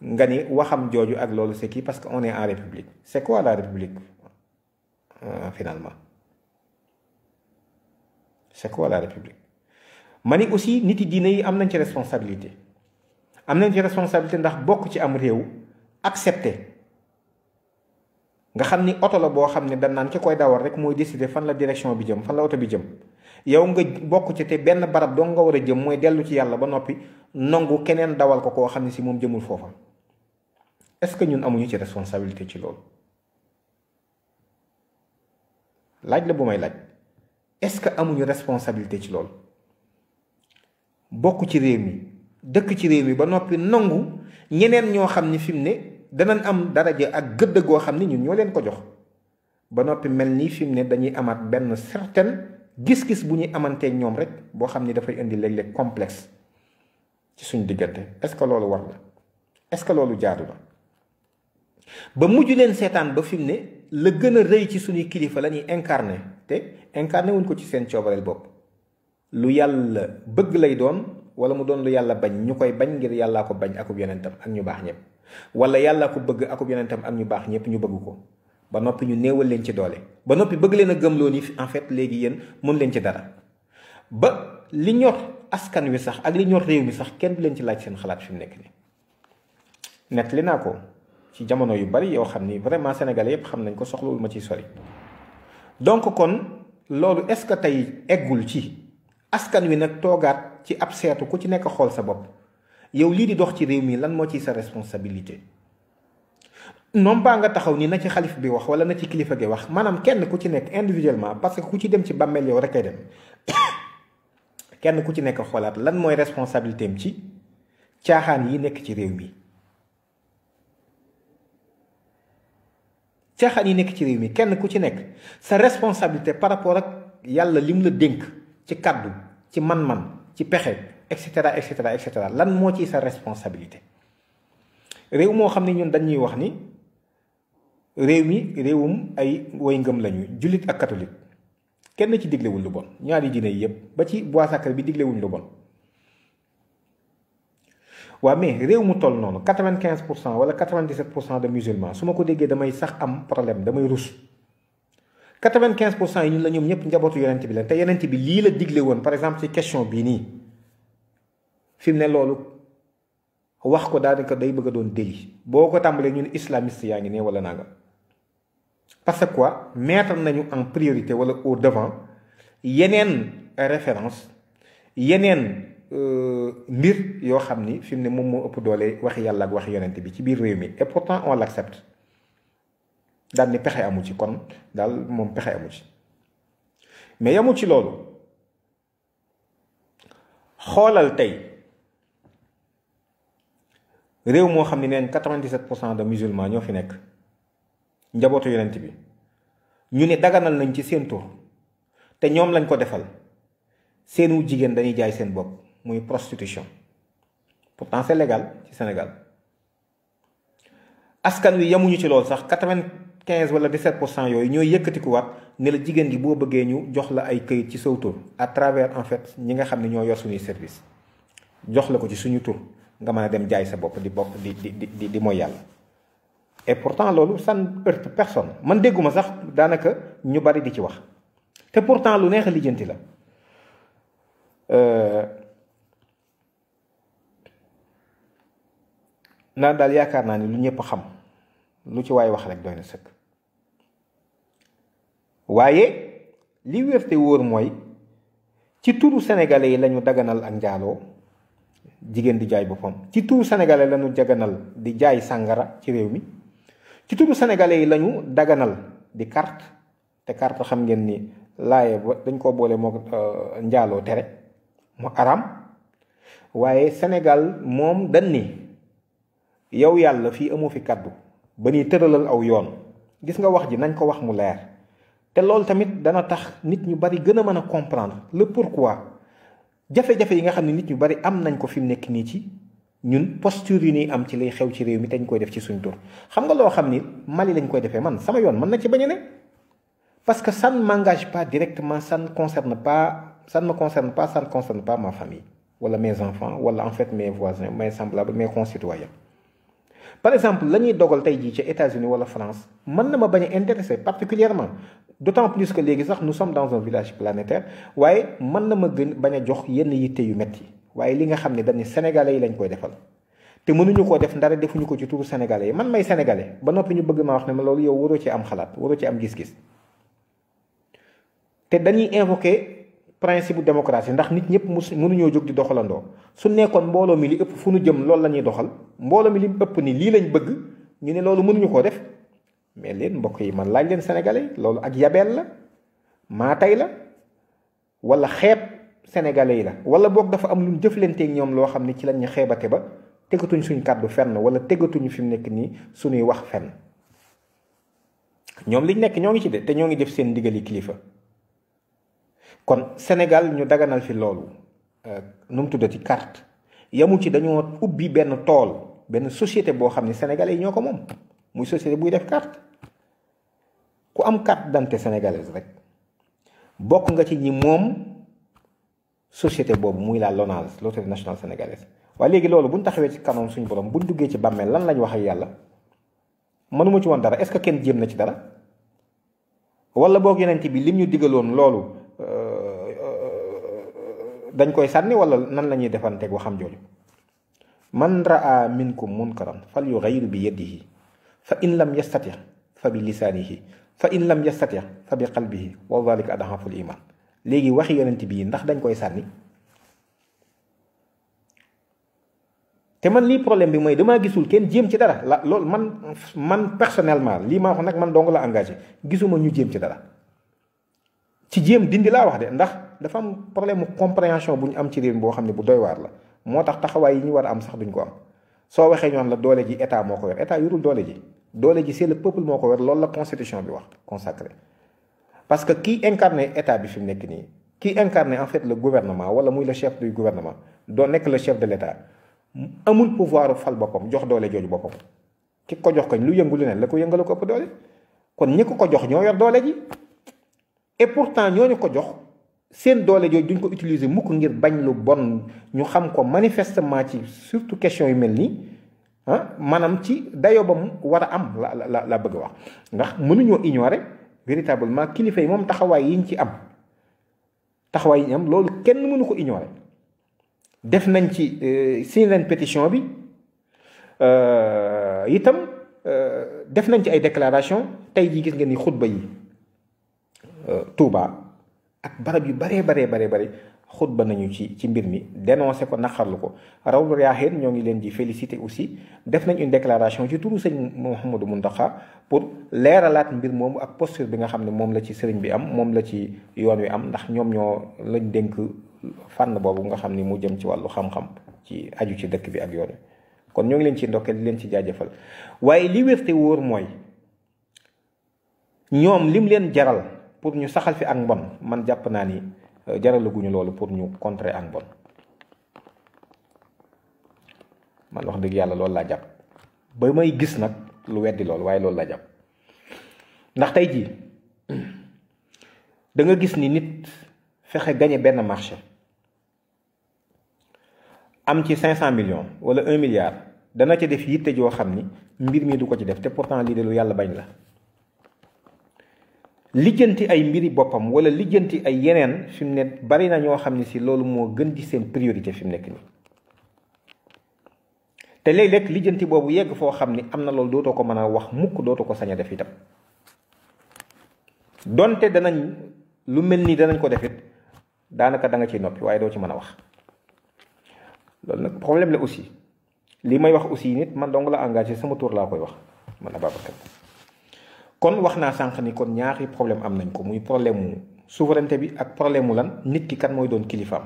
nga ni waxam jooju ak loolu c'est qui parce que on est en république. c'est quoi la république finalement c'est quoi la république. ma ni aussi nit yi diine yi am nañ ci responsabilité. am nañ ci responsabilité ndax bokk ci am réew accepté nga xam ni oto la boo xam ne dañ naan ki koy dawal rek mooy décider fan la direction bi jëm fan la oto bi jëm yow nga bokk ci te benn barab doo nga war a jëm mooy dellu ci yàlla ba noppi nangu keneen dawal ko koo xam ne si moom jëmul foofa. est-ce que ñun amuñu ci responsabilité ci loolu laaj la bu may laaj est-ce que amuñu responsabilité ci loolu bokk ci réew mi. dëkk ci réew mi ba noppi nangu ñeneen ñoo xam ni fi mu ne danañ am daraja ak gëdd goo xam ni ñun ñoo leen ko jox ba noppi mel ni fi mu ne dañuy amaat benn certaine gis-gis bu ñuy amanteeg ñoom rek boo xam ni dafay indi léeg-léeg complexe ci suñ diggante. est-ce que loolu war la est-ce que loolu jaadu la ba mujj leen seetaan ba fi mu ne la gën a rëy ci suñuy kilifa la ñuy incarné te incarné wuñ ko ci seen coobareel bopp lu yàlla bëgg lay doon. wala mu doon lu yàlla bañ ñu koy bañ ngir yàllaa ko bañ akub yonentam ak ñu baax ñëpp wala yàllaa ko bëgg akub yonentam ak ñu baax ñëpp ñu bëgg ko ba noppi ñu néewal leen ci doole ba noppi bëgg leen a gëmloo ni en fait léegi yéen mën leen ci dara ba li ñor askan wi sax ak li ñor réew mi sax kenn du leen ci laaj seen xalaat fi mu nekk nii. nettali naa ko ci jamono yu bari yoo xam ni vraiment sénégalais yépp xam nañ ko soxlawul ma ciy sori donc kon loolu est-ce que tey eggul ci askan wi nag toogaat ci ab seetu ku ci nekk xool sa bopp yow lii di dox ci réew mi lan moo ciy sa responsabilité. non pas nga taxaw ni na ci xalif bi wax wala na ci kilifa gi wax maanaam kenn ku ci nekk individuellement parce que ku ci dem ci bàmmeel yow rek ay dem kenn ku ci nekk xoolaat lan mooy responsabilité am ci caaxaan yi nekk ci réew mi. caaxaan yi nekk ci réew mi kenn ku ci nekk sa responsabilité par rapport ak yàlla lim la dénk ci kàddu ci man-man ci pexe et cetera et cetera et cetera lan moo ci sa responsabilité. réew moo xam ne ñun dañuy wax ni réew mi réewum ay woy ngëm lañu jullit ak catholique kenn ci diglewul lu bon ñaari diine yi yëpp ba ci bois sacré bi diglewuñ lu bon. waaw mais réew mu toll noonu 95% wala 97% de musulmans su ma ko déggee damay sax am problème damay rus 95% yi ñun la ñoom ñëpp njabootu yonent bi la te yonent bi lii la digle woon par exemple ci question bii nii fi mu ne loolu wax ko daanaka day bëgg a doon délit boo ko tàmbalee ñun islamiste yaa ngi ne wala nanga parce que quoi mettre nañu en priorité wala au devant yeneen référence yeneen mbir yoo xam ni fi mu ne moom moo ëpp doole waxi yàlla ak waxi yonent bi ci biir réew mi et pourtant on l'accepte daal ni pexe amu ci kon daal moom pexe amu ci mais yamu ci loolu xoolal tey réew moo xam ne neen 97% de musulmans ñoo fi nekk njabootu yonent bi ñu ne daganal nañ ci seen tur te ñoom lañ ko defal seenu jigéen dañuy jaay seen bopp muy prostitution pourtant c'est légal ci Sénégal askan wi yamuñu ci loolu sax 95 wala 17% yooyu ñooy yëkkatikuwaat ne la jigéen gi boo bëggee ñu jox la ay këyit ci saw tur à travers en fait ñi nga xam ne ñoo yor suñuy service jox la ko ci suñu tur nga mën a dem jaay sa bopp di mooy yàlla et pourtant loolu ça ne heurte personne man dégguma sax daanaka ñu bari di ci wax te pourtant lu neex a lijjanti la naan daal yaakaar naa ni lu ñëpp xam lu ci waay wax rek doy na sëkk waaye li wér te wóor mooy ci turu sénégalais yi lañu daganal ak njaaloo jigéen di jaay boppam ci turu sénégalais lañu daganal di jaay sàngara ci réew mi ci turu sénégalais yi lañu daganal di carte te carte xam ngeen ni laaye ba dañ koo boole moo njaaloo tere mu araam waaye Sénégal moom dañ ni yow yàlla fii amoo fi kàddu ba ñuy tëralal aw yoon gis nga wax ji nañ ko wax mu leer te loolu tamit dana tax nit ñu bari gën a mën a comprendre le pourquoi jafe-jafe yi nga xam ne nit ñu bari am nañ ko fi mu nekk nii ci ñun posture yi ñuy am ci lay xew ci réew mi te ñu koy def ci suñ tur xam nga loo xam ni Mali lañ koy defee man sama yoon mën na ci bañ a ne parce que ça ne m'engage pas directement ça ne me concerne pas ça ne concerne pas ma famille wala mes enfants wala en fait mes voisins mes semblables mes concitoyens par exemple la ñuy dogal tey jii ci États-Unis wala France mën na ma bañ a intéresser particulièrement d'autant plus que léegi sax nous sommes dans un village planétaire waaye mën na ma gën bañ a jox yenn yitte yu metti waaye li nga xam ne dañu sénégalais yi lañ koy defal te mënuñu koo def ndara defuñu ko ci turu sénégalais yi man may sénégalais ba noppi ñu bëgg ma wax ne ma loolu yow waroo ci am xalaat waroo ci am gis-gis te dañuy invoquer principe bu démocratie ndax nit ñëpp mënuñoo jóg di doxalandoo su nekkoon mbooloo mi li ëpp fu nu jëm loolu la ñuy doxal mbooloo mi li ëpp ni lii lañ bëgg ñu ne loolu mënuñu koo def mais leen mbokk yi man laaj leen sénégalais loolu ak yabeel la maa tey la wala xeeb sénégalais yi la wala boog dafa am lu ñu jëflanteeg ñoom loo xam ne ci lañ ñu xeebate ba tegatuñ suñ kàddu fenn wala tegatuñu fi mu nekk nii suñuy wax fenn ñoom liñ nekk ñoo ngi ci de te ñoo ngi def seen ndigali kilifa. kon Sénégal ñu daganal fi loolu nu mu tuddati carte yamu ci dañoo ubbi benn tool benn société boo xam ne sénégalais yi ñoo ko moom muy société buy def carte ku am carte d'identité sénégalaise rek bokk nga ci ñi moom société boobu muy la LONASE loterie nationale sénégalaise waaye léegi loolu bu ñu taxawee ci kanam suñu borom bu ñu duggee ci bàmmeel lan lañ wax ak yàlla mënuma ci woon dara est-ce que kenn jéem na ci dara wala boog yeneen bi lim ñu digaloon loolu dañ koy sànni wala nan la ñuy defanteeg waxam jooju man raa minkum munkaran fal yughayyiru bi yadihi fa in lam yastati fa bi lisaanihi fa in lam yastati fa bi qalbihi wa dhalika ad'aful iman léegi waxi yonent bi ndax dañ koy sànni te man lii problème bi mooy damaa gisul kenn jéem ci dara la loolu man personnellement lii maa wax nag man dong la engagé gisuma ñu jéem ci dara ci jéem dindi laa wax de ndax dafa am problème mu compréhension bu ñu am ci réew boo xam ne bu doy waar la moo tax taxawaay yi ñu war a am sax duñ ko am soo waxee ñoon la doole ji état moo ko yor état yorul doole ji c'est le peuple moo ko yor loolu la constitution bi wax consacré parce que kii incarné état bi fi mu nekk nii kii incarné en fait le gouvernement wala muy le chef du gouvernement doo nekk le chef de l'état amul pouvoir fal boppam jox doole jooju boppam ki ko jox kañ lu yëngu lu ne la ko yëngala ko ëpp doole kon ñi ko jox ñoo yor doole ji et pourtant ñooñu ko jox seen doole jooju duñ ko utiliser mukk ngir bañ lu bon ñu xam ko manifestement ci surtout question yu mel nii maanaam ci dayo ba mu war a am la bëgg a wax ndax mënuñoo ignorer véritablement kilifa yi moom taxawaay yiñ ci am loolu kenn mënu ko ignorer. def nañ ci signé leen pétition bi itam def nañ ci ay déclaration tey jii gis ngeen ni xutba yi Touba ak barab yu baree xutba nañu ci mbir mi dénoncé ko naqarlu ko Rawdu Rayaahiin ñoo ngi leen di féliciter aussi def nañ une déclaration ci turu sëñ Mouhamadou Mountakha pour leeralaat mbir moomu ak posture bi nga xam ne moom la ci sëriñ bi am moom la ci yoon wi am ndax ñoom ñoo lañ dénk fànn boobu nga xam ni mu jëm ci wàllu xam-xam ci aju ci dëkk bi ak yoon wi kon ñoo ngi leen ci ndokkeel di leen ci jaajëfal waaye li wér te wóor mooy ñoom lim leen jaral pour ñu saxal fi ak mbon man jàpp naa ni jaralaguñu loolu pour ñu contrer ak mbon man wax dëgg yàlla loolu laa jàpp ba may gis nag lu weddi loolu waaye loolu laa jàpp ndax tey jii da nga gis ni nit fexe gañe benn marché am ci 500 millions wala 1 milliard dana ca def yitte joo xam ni mbir mi du ko ci def te pourtant lii de lu yàlla bañ la lijjanti ay mbiri boppam wala lijjanti ay yeneen fi mu ne bari na ñoo xam ne si loolu moo gën di seen priorité fi mu nekk nii te léeg-léeg lijjanti boobu yegg foo xam ni am na loolu dootoo ko mën a wax mukk dootoo ko sañ a def itam donte danañ lu mel nii danañ ko def it daanaka da nga ciy noppi waaye doo ci mën a wax loolu nag problème la aussi li may wax aussi nit man dong la engagé sama tour laa koy wax man Ababacar kon wax naa sànq ni kon ñaari problème am nañ ko muy problème mu souveraineté bi ak problème mu lan nit ki kan mooy doon kilifaam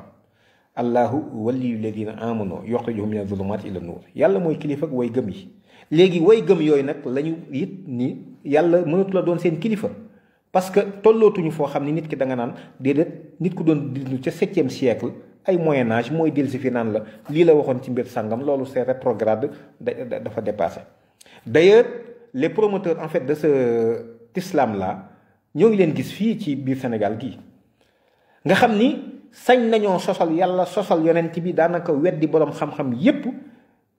allahu waliyu ladina amanu yuxrijuhum mina zulumaati ila nuur yàlla mooy kilifa ak way gëm yi léegi way gëm yooyu nag la ñu it ni yàlla mënatu la doon seen kilifa parce que tollootuñu foo xam ni nit ki da nga naan déedéet nit ku doon dindu ca 7e siècle ay moyen âge mooy dellusi fi naan la lii la waxoon ci mbir sàngam loolu c'est rétrograde dafa dépassé d'ailleurs les promoteurs en fait de ce islam là ñoo ngi leen gis fii ci biir Sénégal gii nga xam ni sañ nañoo sosal yàlla sosal yonent bi daanaka weddi boroom xam-xam yépp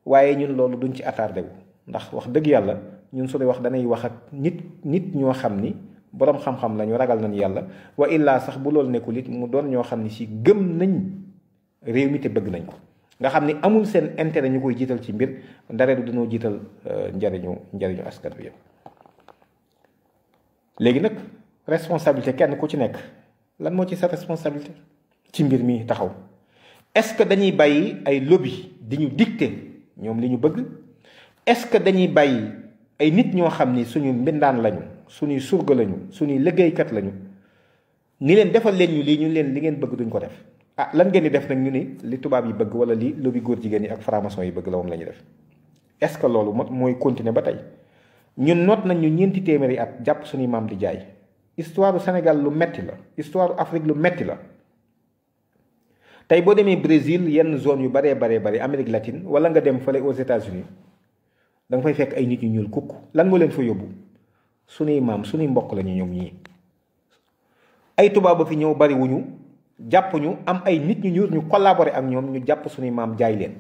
waaye ñun loolu duñ ci attardé wu ndax wax dëgg yàlla ñun suñuy wax danay wax ak nit ñoo xam ni boroom xam-xam lañu ragal nañ yàlla wa illaa sax bu loolu nekkul it mu doon ñoo xam ni si gëm nañ réew mi te bëgg nañ ko nga xam ni amul seen intérêt ñu koy jiital ci mbir ndare du dañoo jiital njariñu askan wi yëpp léegi nag responsabilité kenn ku ci nekk lan moo ci sa responsabilité ci mbir mi taxaw est-ce que dañuy bàyyi ay lobby di ñu dicter ñoom li ñu bëgg est-ce que dañuy bàyyi ay nit ñoo xam ni suñu mbindaan lañu suñuy surga lañu suñuy liggéeykat lañu ni leen defal leen ñu lii ñu leen li ngeen bëgg duñ ko def lan ngeen di def nag ñu ni li tubaab yi bëgg wala li lobby góor jigéen yi ak franc-maçon yi bëgg la moom la ñuy def est-ce que loolu mooy continuer ba tey ñun noot nañ ñu ñeenti téeméeri at jàpp suñuy maam di jaay histoire du Sénégal lu metti la histoire du Afrique lu metti la tey boo demee Brésil yenn zone yu baree Amérique latine wala nga dem fële aux États-Unis da nga fay fekk ay nit ñu ñuul kukk lan moo leen fa yóbbu suñuy maam suñuy mbokk lañu ñoom ñii ay tubaab ba fi ñëw bari wuñu jàpp ñu am ay nit ñu ñuul ñu collaborer ak ñoom ñu jàpp suñuy maam jaay leen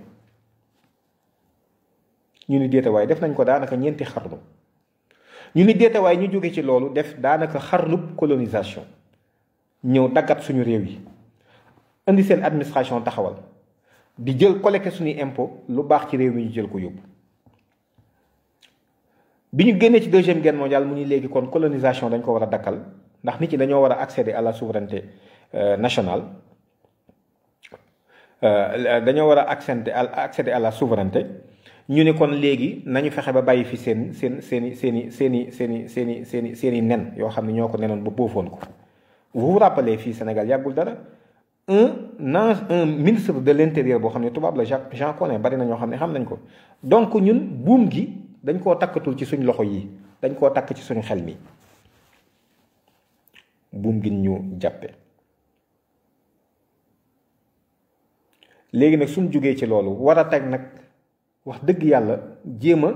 ñu ni déetawaay def nañ ko daanaka ñeenti xarnu ñu ni déetawaay ñu jóge ci loolu def daanaka xarnub colonisation ñëw daggat suñu réew yi indi seen administration taxawal di jël collecté suñuy impôt lu baax ci réew mi ñu jël ko yóbbu bi ñu génnee ci 2e guerre mondiale mu ni léegi kon colonisation dañ ko war a dakkal ndax nit ñi dañoo war a accéder à la souveraineté nationale dañoo war a accéder à la souveraineté ñu ne kon léegi nañu fexe ba bàyyi fi seeni nen yoo xam ne ñoo ko nenoon ba boofoon ko vous vous rappelez fii Sénégal yàggul dara un ministre de l'intérieur boo xam ne tubaab la Jean Collin bari na ñoo xam ne xam nañ ko donc ñun buum gi dañ koo takkatul ci suñ loxo yi dañ koo takk ci suñu xel mi buum gi ñu jàppe léegi nag suñ jógee ci loolu war a teg nag wax dëgg yàlla jéem a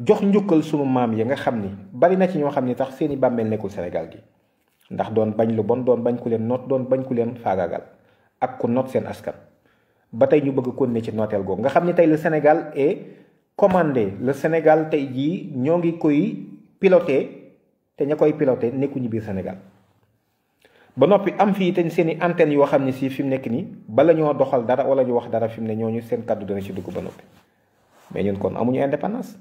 jox njukkal sunu maam yi nga xam ni bari na ci ñoo xam ni tax seeni bàmmeel nekkul Sénégal gi ndax doon bañ lu bon doon bañ ku leen noot doon bañ ku leen faagaagal ak ku noot seen askan ba tey ñu bëgg kon ne ci nooteel googu nga xam ni tey le Sénégal est commandé le Sénégal tey jii ñoo ngi koy piloté te ña koy piloté nekkuñu biir Sénégal ba noppi am fii te seeni antenne yoo xam ne si fi mu nekk nii bala ñoo doxal dara wala ñu wax dara fi mu ne ñooñu seen kàddu dana ci dugg ba noppi mais ñun kon amuñu indépendance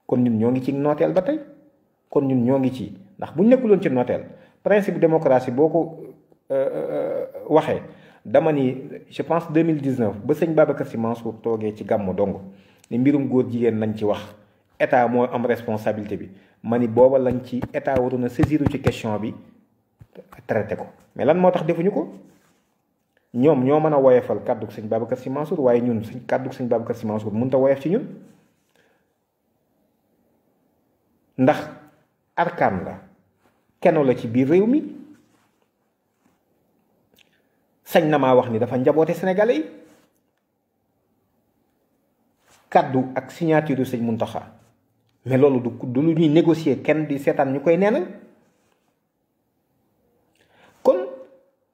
kon ñun ñoo ngi ci nooteel ba tey kon ñun ñoo ngi ci ndax bu ñu nekkuloon ci nooteel principe démocratie boo ko waxee dama ni je pense 2019 ba sëñ Babacar Sy Mansour toogee ci gàmmu dong ni mbirum góor jigéen nañ ci wax état moo am responsabilité bi ma ni booba lañ ci état waroon a saisiru ci question bi traité ko mais lan moo tax defuñu ko ñoom ñoo mën a woyefal kàddug sëñ Babacar Sy Mansour waaye ñun suñ kàddug sëñ Babacar Sy Mansour mënut a woyef ci ñun ndax arkaan la kenn la ci biir réew mi sañ na maa wax ni dafa njaboote sénégalais yi kàddu ak signature yu sëñ Muntaxa mais loolu du lu ñuy négocier kenn di seetaan ñu koy neenal kon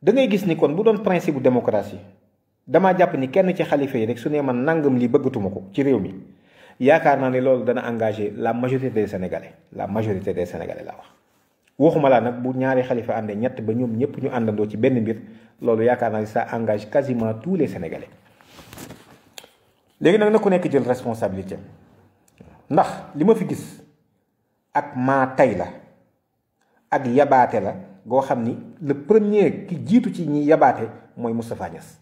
da ngay gis ni kon bu doon principe bu démocratie damaa jàpp ni kenn ci xalifa yi rek su ne man nangam li bëggatuma ko ci réew mi yaakaar naa ne loolu dana engagé la majorité des sénégalais laa wax waxuma laa nag bu ñaari xalifa àndee ñett ba ñoom ñëpp ñu àndandoo ci benn mbir loolu yaakaar naa ni ça engage quasiment tous les sénégalais léegi nag na ku nekk jël responsabilité ndax li ma fi gis ak maa tay la ak yabaate la goo xam ni le premier ki jiitu ci ñi yabaate mooy Moustapha Niass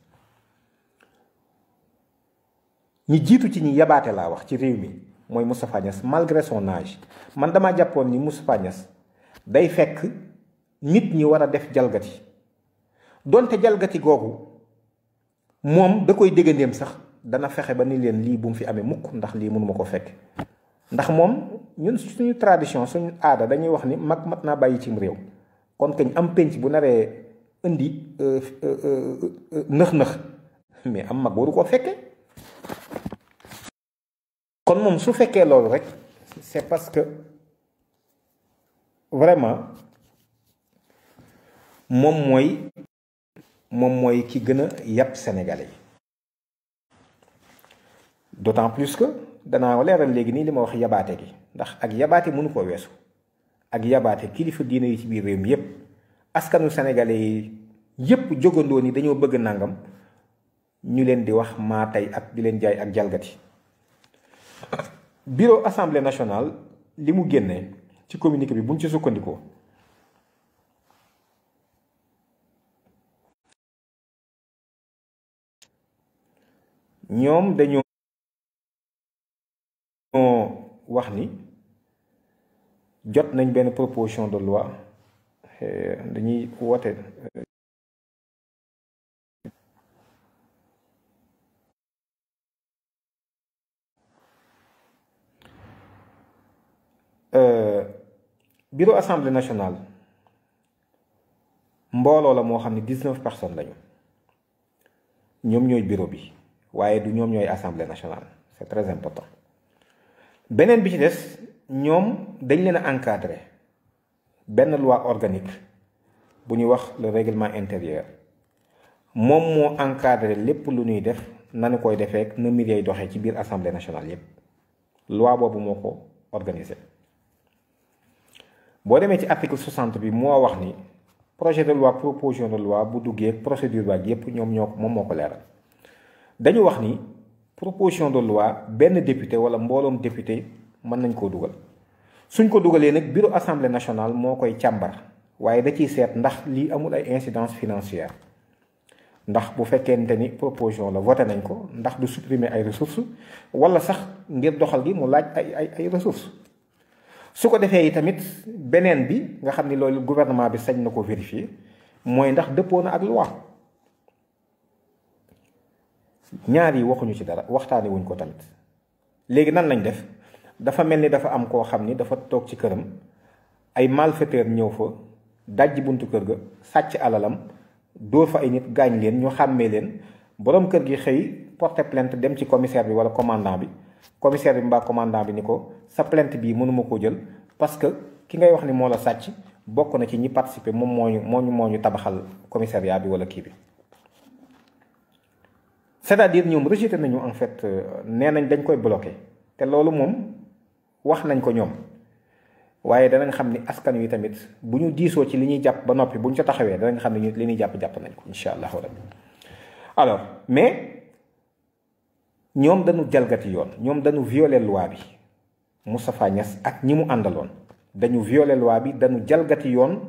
ñi jiitu ci ñi yabaate laa wax ci réew mi mooy Moustapha Niass malgré son âge man damaa jàppoon ni Moustapha Niass day fekk nit ñi war a def jalgati donte jalgati googu moom da koy déggandeem sax dana fexe ba ni leen lii bu mu fi amee mukk ndax lii mënuma ko fekk ndax moom ñun suñu tradition suñu aada dañuy wax ni mag mat naa bàyyi cim réew kon kañ am penc bu naree indi nëx-nëx mais am mag waru koo fekke kon moom su fekkee loolu rek c'est parce que vraiment moom mooy ki gën a yàpp sénégalais yi d'autant plus que danaa leeral léegi nii li ma wax yabaate gi ndax ak yabaate mënu koo weesu ak yabaate kilifa diine yi ci biir réew mi yépp askanu sénégalais yi yépp jógandoo ni dañoo bëgg nangam ñu leen di wax maa tey ak di leen jaay ak jalgati bureau assemblée nationale li mu génnee ci communiqué bi buñ ci sukkandikoo ñoom dañoo wax ni jot nañ benn proposition de loi dañuy woote bureau assemblée nationale mbooloo la moo xam ne 19 personnes lañu ñoom ñooy bureau bi waaye du ñoom ñooy assemblée nationale c'est très important beneen bi ci des ñoom dañ leen a encadré benn loi organique bu ñuy wax le règlement intérieur moom moo encadré lépp lu ñuy def nanu koy defee na mbir yay doxee ci biir assemblée nationale yépp loi boobu moo ko organisé boo demee ci article 60 bi moo wax ni projet de loi proposition de loi bu duggee procédure baag yépp moom moo ko leeral dañu wax ni proposition de loi benn député wala mbooloom député mën nañ koo dugal suñ ko dugalee nag bureau assemblée nationale moo koy càmbar waaye da ciy seet ndax lii amul ay incidence financière ndax bu fekkente ni proposition la voté nañ ko ndax du supprimer ay ressources wala sax ngir doxal gi mu laaj ay ressources su ko defee yi tamit beneen bi nga xam ni loolu gouvernement bi sañ na ko vérifier mooy ndax dëppoo na ak loi ñaar yi waxuñu ci dara waxtaani wuñ ko tamit léegi nan lañ def dafa mel ni dafa am koo xam ni dafa toog ci këram ay malfaiteurs ñëw fa dajji buntu kër ga sàcc alalam dóor fa ay nit gaañ leen ñu xàmmee leen boroom kër gi xëy porter plainte dem ci commissaire bi wala commandant bi commissaire bi mbaa commandant bi ni ko sa plainte bii mënuma koo jël parce que ki ngay wax ni moo la sàcc bokk na ci ñi participer moom moo ñu tabaxal commissariat bi wala kii bi. c'est-à-dire ñoom rejeté nañu en fait nee nañ dañ koy bloqué te loolu moom wax nañ ko ñoom waaye danañ xam ni askan wi tamit bu ñu diisoo ci li ñuy jàpp ba noppi bu ñu ca taxawee danañ xam ne li ñuy jàpp nañ ko incha allahu rabbi. alors mais ñoom dañu jalgati yoon ñoom dañu violer loi bi Moustapha Niasse ak ñi mu àndaloon dañu violer loi bi dañu jalgati yoon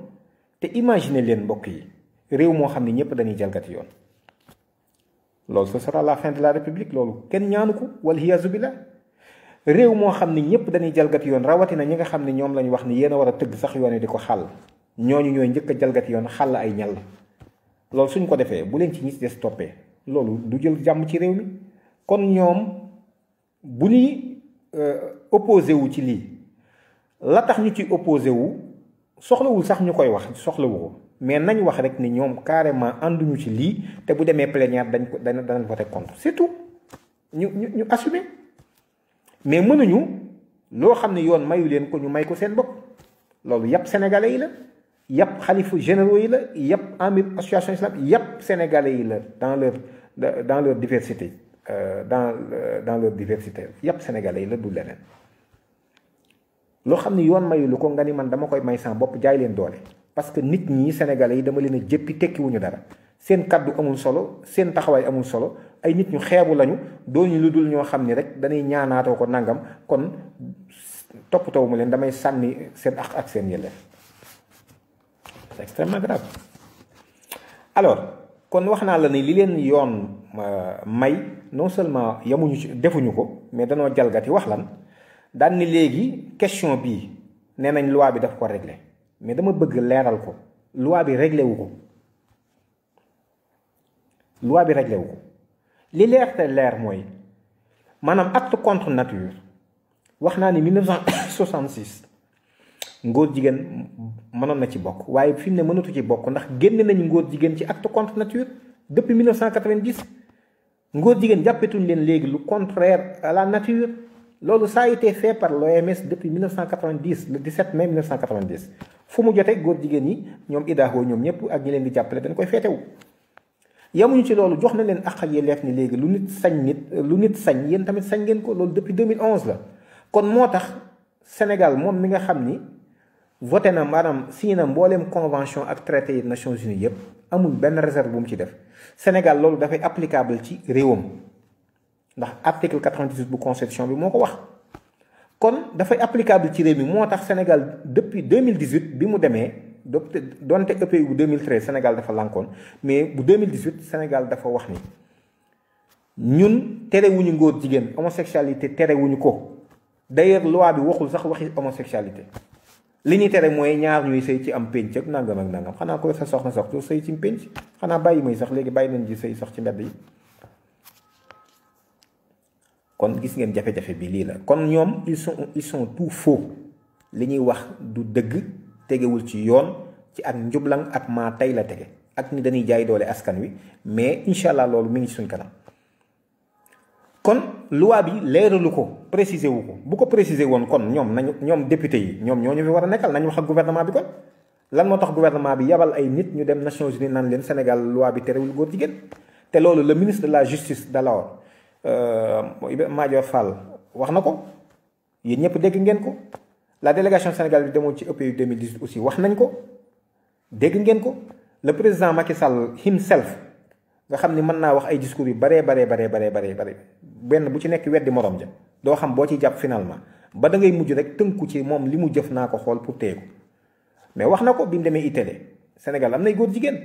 te imaginer leen mbokk yi réew moo xam ne ñëpp dañuy jalgati yoon. loolu ce sera la fin de la république loolu kenn ñaanu ko wal hiyaazu billah réew moo xam ne ñëpp dañuy jalgati yoon rawatina ñi nga xam ne ñoom lañu wax ni yéen a war a tëgg sax yoon yi di ko xàll ñooñu ñooy njëkk a jalgati yoon xàll ay ñal loolu suñ ko defee bu leen ci ñi des toppee loolu du jël jàmm ci réew mi kon ñoom bu ñuy opposé wu ci lii la tax ñu ci opposé wu soxlawul sax ñu koy wax soxlawu ko mais nañ wax rek ni ñoom carrément ànduñu ci lii te bu demee plénière danañ voté contre c'est tout ñu assumer mais mënuñu loo xam ne yoon mayu leen ko ñu may ko seen bopp loolu yàpp sénégalais yi la yàpp xalifa généraux yi la yàpp amir association islamique yàpp sénégalais yi la dans leur diversité dans leur diversité yàpp sénégalais yi la du leneen loo xam ne yoon mayu lu ko nga ni man dama koy may sama bopp jaay leen doole parce que nit ñi sénégalais yi dama leen a jëppi tekkiwuñu dara seen kaddu amul solo seen taxawaay amul solo ay nit ñu xeebu lañu dooñu lu dul ñoo xam ni rek dañuy ñaanaatoo ko nangam kon toppatoo mu leen damay sànni seen ak seen yelleef c'est extrêmement grave. alors kon wax naa la ni li leen yoon may non seulement yamuñu ci defuñu ko mais danoo jalgati wax lan daan ni léegi question bii nee nañ loi bi daf ko régler mais dama bëgg leeral ko loi bi réglé wu ko loi bi réglé wu ko li leer te leer mooy maanaam acte contre nature wax naa ni 1966 ngóor jigéen mënoon na ci bokk waaye fi mu ne mënatu ci bokk ndax génne nañu ngóor jigéen ci acte contre nature depuis 1990 ngóor jigéen jàppetuñ leen léegi lu contraire à la nature loolu ça a été fait par l'OMS depuis 1990 le 17 mai 1990 fu mu jotee góor jigéen yi ñoom IDAHO ñoom ñëpp ak ñi leen di jàppale dañ koy feetewu yamuñu ci loolu jox na leen àq ak yelleef ni léegi lu nit sañ yéen tamit sañ ngeen ko loolu depuis 2011 la kon moo tax Sénégal moom mi nga xam ni voté na maanaam signé na mbooleem convention ak traité yi Nations Unies yëpp amul benn réserve bu mu ci def Sénégal loolu dafay applicable ci réewam ndax article 98 bu constitution bi moo ko wax kon dafay applicable ci réew mi moo tax Sénégal depuis 2018 bi mu demee donte EPI bu 2013 Sénégal dafa lànkoon mais bu 2018 Sénégal dafa wax ni ñun terewuñu ngóor jigéen homosexualité terewuñu ko d'ailleurs loi bi waxul sax waxi homosexualité li ñuy tere mooy ñaar ñuy sëy ci am pénc ak nangam ak nangam xanaa ko sa soxna sax doo sëy ci pénc xanaa bàyyi muy sax léegi bàyyi nañ ji sëy sax ci mbedd yi kon gis ngeen jafe-jafe bi lii la kon ñoom ils sont tout faux li ñuy wax du dëgg tegewul ci yoon ci ak njublang ak maa tey la tege ak ni dañuy jaay doole askan wi mais incha allah loolu mi ngi ci suñ kanam kon loi bi leeralu ko préciser wu ko bu ko préciser woon kon ñoom député yi ñoom ñoo ñu fi war a nekkal nañu wax ak gouvernement bi kon lan moo tax gouvernement bi yabal ay nit ñu dem Nations Unies naan leen Sénégal loi bi terewul góor jigéen te loolu le ministre de la justice d'alors Madior Fall wax na ko yéen ñëpp dégg ngeen ko la délégation Sénégal bi demoon ci EPI 2018 aussi wax nañ ko dégg ngeen ko le président Macky Sall himself nga xam ni mën naa wax ay discours yu baree benn bu ci nekk weddi morom ja doo xam boo ciy jàpp finalement ba da ngay mujj rek tënku ci moom li mu jëf naa ko xool pour téye ko mais wax na ko bi mu demee itélé Sénégal am nay góor jigéen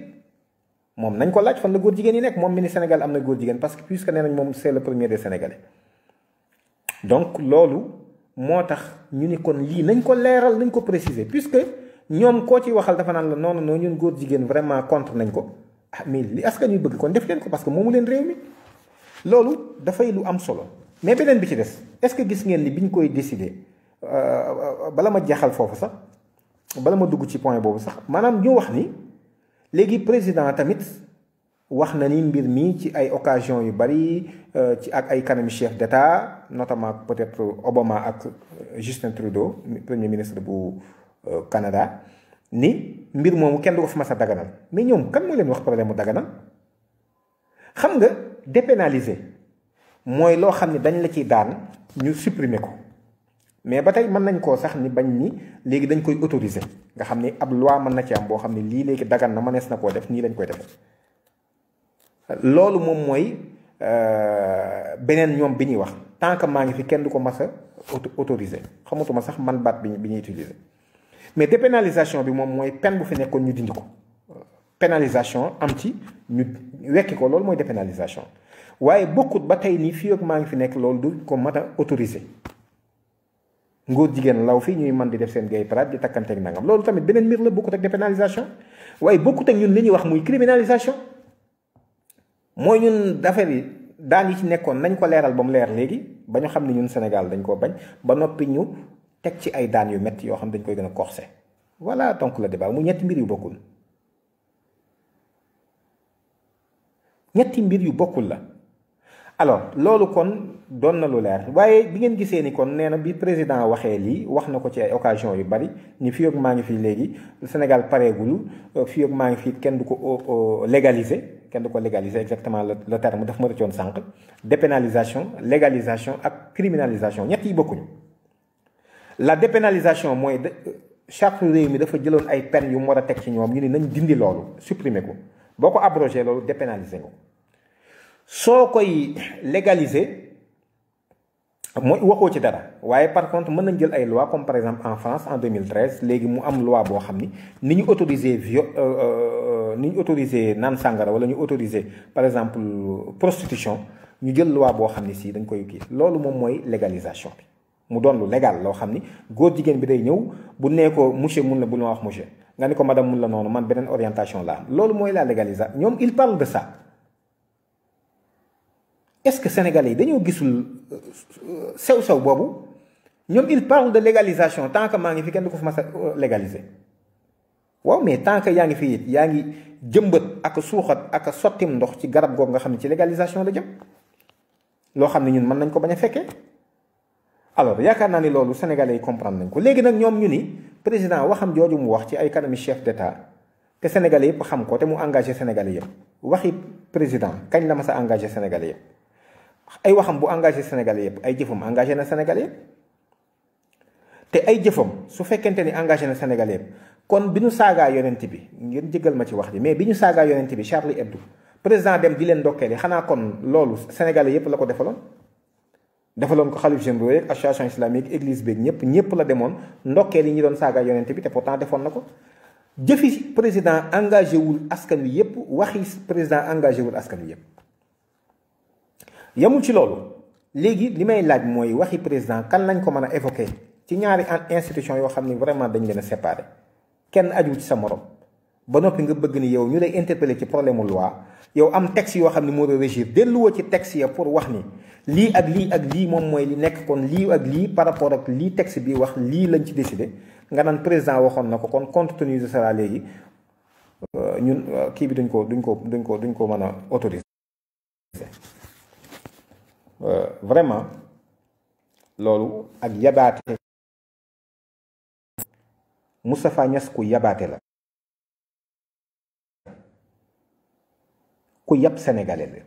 moom nañ ko laaj fan la góor jigéen yi nekk moom mi ni Sénégal am na góor jigéen parce que puisque nee nañ moom c'est le premier des Sénégalais donc loolu moo tax ñu ni kon lii nañ ko leeral nañ ko préciser puisque ñoom koo ci waxal dafa naan la non ñun góor jigéen vraiment contre nañ ko ah mais li askan wi bëgg kon def leen ko parce que moomu leen réew mi loolu dafay lu am solo mais beneen bi ci des est-ce que gis ngeen ni bi ñu koy décider bala ma jeexal foofu sax bala ma dugg ci point boobu sax maanaam ñu wax ni léegi président tamit wax na ni mbir mi ci ay occasion yu bari ci ak ay kanami chef d'État notamment peut-être Obama ak Justin Trudeau premier ministre bu Canada ni mbir moomu kenn du ko fi mas a daganal mais ñoom kan moo leen wax problème mu daganal xam nga dépénaliser mooy loo xam ne dañ la ciy daan ñu supprimer ko mais ba tey mën nañ koo sax ni bañ ni léegi dañ koy autoriser nga xam ni ab loi mën na ci am boo xam ne lii léegi dagan na mënees na koo def nii lañ koy defee loolu moom mooy beneen ñoom bi ñuy wax tant que maa ngi fi kenn du ko mas a autoriser xamatuma sax man baat bi ñuy utiliser mais dépénalisation bi moom mooy peine bu fi nekkoon ñu dindi ko pénalisation am ci ñu wekki ko loolu mooy dépénalisation waaye bokkut ba tey nii fii ak maa ngi fi nekk loolu du ko mat a autoriser ngóor jigéen law fii ñuy mën di def seen gay parade di takkanteeg nangam loolu tamit beneen mbir la bokkut ak dépénalisation waaye bokkut ak ñun li ñuy wax muy criminalisation mooy ñun affaire yi daan yi ci nekkoon nañ ko leeral ba mu leer léegi ba ñu xam ne ñun Sénégal dañ koo bañ ba noppi ñu teg ci ay daan yu métti yoo xam dañ koy gën a corsé voilà donc le débat mu ñetti mbir yu bokkul la alors loolu kon doon na lu leer waaye bi ngeen gisee ni kon nee na bi président waxee lii wax na ko ci ay occasion yu bari ni fii ak maa ngi fii léegi Sénégal pareegul fii ak maa ngi fii kenn du ko légaliser exactement le terme daf ma rëccoon sànq dépénalisation légalisation ak criminalisation ñett yi bokkuñu la dépénalisation mooy charte réew mi dafa jëloon ay peines yu mu war a teg ci ñoom ñu ni nañ dindi loolu supprimer ko boo ko abrogé loolu dépénaliser nga ko soo koy légaliser mooy waxoo ci dara waaye par contre mën nañ jël ay loi comme par exemple en France en 2013 léegi mu am loi boo xam ni ñu autoriser ni ñu autoriser naan sàngara wala ñu autoriser par exemple prostitution ñu jël loi boo xam ni si dañ koy kii loolu moom mooy légalisation bi mu doon lu légal loo xam ni góor jigéen bi day ñëw bu nee ko monsieur mun la bu ma wax monsieur nga ni ko madame mun la noonu man beneen orientation la am loolu mooy la légalisation ñoom il parle de ça est-ce que sénégalais yi dañoo gisul sew-sew boobu ñoom il parle de légalisation tant que maa ngi fi kenn du ko fa mas a légaliser waaw mais tant que yaa ngi fi it yaa ngi jëmbat ak suuxat ak sottim ndox ci garab googu nga xam ne ci légalisation la jëm loo xam ne ñun mën nañ ko bañ a fekkee alors yaakaar naa ni loolu sénégalais yi comprendre nañ ko léegi nag ñoom ñu ni président waxam jooju mu wax ci ay kanami chef d'état te sénégalais yëpp xam ko te mu engagé sénégalais yëpp waxi président kañ la mas a engagé sénégalais yëpp ay waxam bu engagé sénégalais yëpp ay jëfam engagé na sénégalais yëpp te ay jëfam su fekkente ni engagé na sénégalais yëpp kon bi ñu saagaa yonent bi ngeen jëggal ma ci wax ji mais bi ñu saagaa yonent bi Charlie Hebdo président dem di leen ndokkeeli xanaa kon loolu sénégalais yëpp la ko defaloon ko xalif généraux yeeg association islamique église beeg ñëpp la demoon ndokkeel yi ñu doon saagaa yonent bi te pourtant defoon na ko jëfi président engagé wul askan wi yëpp waxi président engagé wul askan wi yëpp yemul ci loolu léegi li may laaj mooy waxi président kan lañ ko mën a évoquer ci ñaari institution yoo xam ni vraiment dañ leen a séparé kenn aju ci sa morom ba noppi nga bëgg ni yow ñu lay interpeller ci problème mu loi yow am texte yoo xam ni moo doon régir delluwoo ci texte ya pour wax ni lii ak lii ak lii moom mooy li nekk kon lii ak lii par rapport ak lii texte bi wax lii lañ ci décidé nga naan président waxoon na ko kon compte tenu de cela léegi ñun kii bi duñ ko mën a autoriser. Vraiment loolu ak yabaate Moustapha Niasse ku yabaate la ku yab sénégalais la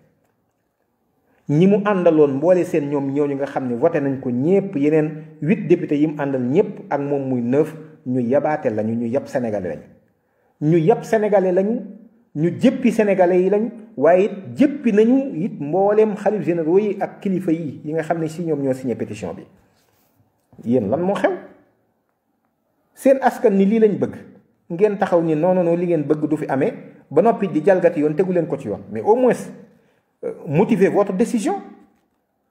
ñi mu àndaloon mboole seen ñoom ñooñu nga xam ne voté nañ ko ñépp yeneen 8 députés yi mu àndal ñépp ak moom muy 9 ñu yabaate lañu ñu yab sénégalais lañu ñu jëppi sénégalais yi lañ waaye it jëppi nañu it mbooleem xalif généraux yi ak kilifa yi nga xam ne si ñoom ñoo signé pétition bi yéen lan moo xew seen askan ni lii lañ bëgg ngeen taxaw ni non li ngeen bëgg du fi amee ba noppi di jalgati yoon tegu leen ko ci yoon mais au moins motivez votre décision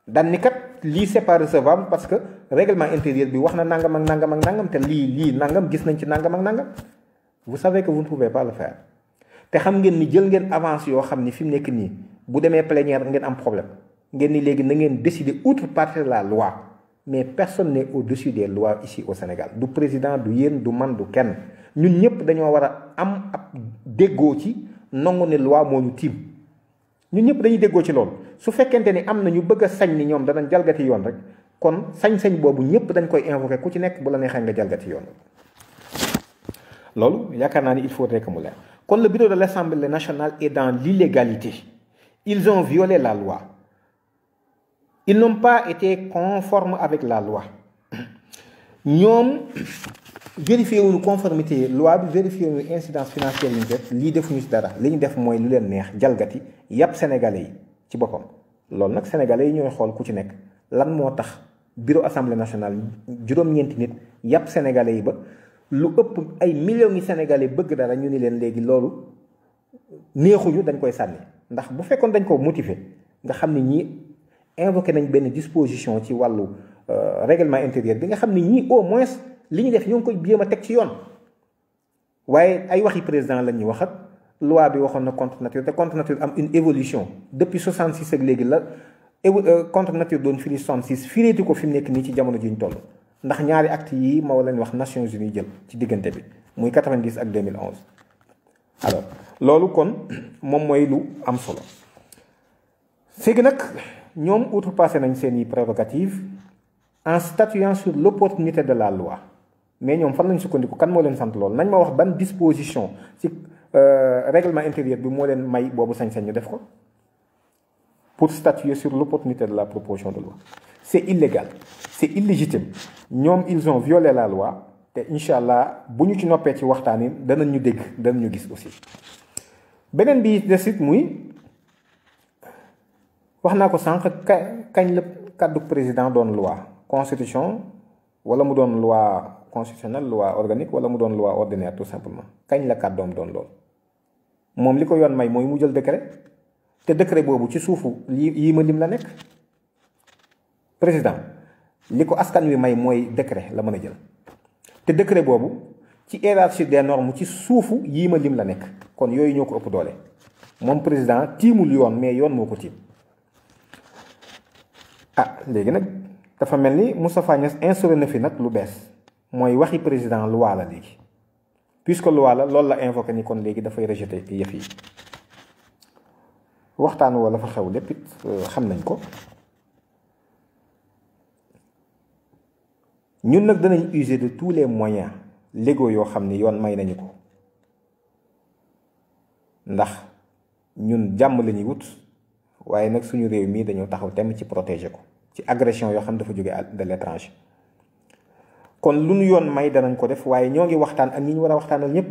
daan ni kat lii c'est pas recevable parce que règlement intérieur bi wax na nangam ak nangam ak nangam te lii nangam gis nañ ci nangam ak nangam vous savez que vous ne pouvez pas le faire te xam ngeen ni jël ngeen avance yoo xam ni fi mu nekk nii bu demee plénière ngeen am problème ngeen ni léegi na ngeen décider outrepasser la loi mais personne n'est au-dessus des lois ici au Sénégal du président du yéen du man du kenn ñun ñëpp dañoo war a am ab déggoo ci nangu ne loi moo ñu tiim ñun ñëpp dañuy déggoo ci loolu. su fekkente ni am na ñu bëgg a sañ ni ñoom danañ jalgati yoon rek kon sañ-sañ boobu ñëpp dañ koy invoquer ku ci nekk bu la neexee nga jalgati yoon. loolu yaakaar naa ni il faudrait que mu leer. kon le bureau de l'Assemblée nationale est dans l'illégalité. Ils ont violé la loi. Ils n'ont pas été conformes avec la loi. ñoom vérifié wuñu conformité loi bi, vérifié wuñu incidence financière yi ñu def lii defuñu si dara li ñu def mooy lu leen neex jalgati yàpp sénégalais yi ci boppam. loolu nag sénégalais yi ñooy xool ku ci nekk lan moo tax bureau assemblée nationale juróom-ñeenti nit yàpp sénégalais yi ba lu ëpp ay millions yi sénégalais bëgg dara ñu ni leen léegi loolu neexuñu dañ koy sànni. ndax bu fekkoon dañ ko motiver nga xam ni ñii invoqué nañ benn disposition ci wàllu règlement intérieur bi nga xam ni ñii au moins li ñu def ñoo ngi koy jéem a teg ci yoon. waaye ay waxi président lañ ñu waxat loi bi waxoon na contre nature te contre nature am une évolution depuis 66 ak léegi la contre nature doon firi 66 fireeti ko fi mu nekk nii ci jamono ji ñu toll. ndax ñaari actes yii moo leen wax Nations Unies jël ci diggante bi muy 90 ak 2011. alors loolu kon moom mooy lu am solo c'est que nag ñoom outrepassé nañ seeni prérogatives en statuant sur l'opportunité de la loi mais ñoom fan lañ sukkandiku kan moo leen sant loolu nañ ma wax ban disposition ci règlement intérieur bi moo leen may boobu sañ-sañ ñu def ko pour statuer sur l'opportunité de la proposition de loi. C'est illégal, c'est illégitime. ñoom ils ont violé la loi te incha allah bu ñu ci noppee ci waxtaan yi danañ ñu dégg danañ ñu gis aussi. beneen bi des it muy wax naa ko sànq kañ la kàddu président doon loi constitution wala mu doon loi constitutionnelle loi organique wala mu doon loi ordinaire tout simplement kañ la kàddoom doon lool. moom li ko yoon may mooy mu jël décret te décret boobu ci suufu yii ma lim la nekk. président li ko askan wi may mooy décret la mën a jël te décret boobu ci hiérarchie des normes ci suufu yii ma lim la nekk kon yooyu ñoo ko ëpp doole moom président tiimul yoon mais yoon moo ko tiim. léegi nag dafa mel ni Moustapha Niasse instauré na fi nag lu bees mooy waxi président loi la léegi puisque loi la loolu la invoqué ni kon léegi dafay rejeté yëf yi waxtaan wala fa xew lépp it xam nañ ko. ñun nag danañ user de tous les moyens légaux yoo xam ni yoon may nañu ko ndax ñun jàmm la ñuy wut waaye nag suñu réew mii dañoo taxaw temm ci protéger ko ci agression yoo xam dafa jóge de l'étranger. kon lu ñu yoon may danañ ko def waaye ñoo ngi waxtaan ak ñi ñu war a waxtaanal ñëpp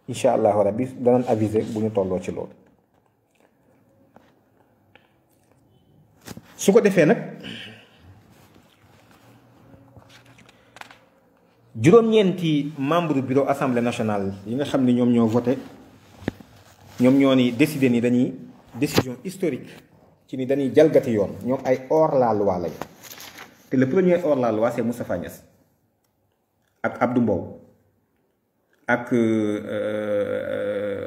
incha allahu rabbi danañ aviser bu ñu tolloo ci loolu. su ko defee nag juróom-ñeenti membre bureau assemblée nationale yi nga xam ne ñoom ñoo voté ñoom ñoo ni décidé ni dañuy décision historique ci ni dañuy jalgati yoon ñoom ay hors la loi lañu te le premier hors la loi c'est Moustapha Niasse ak Abdou Mbow ak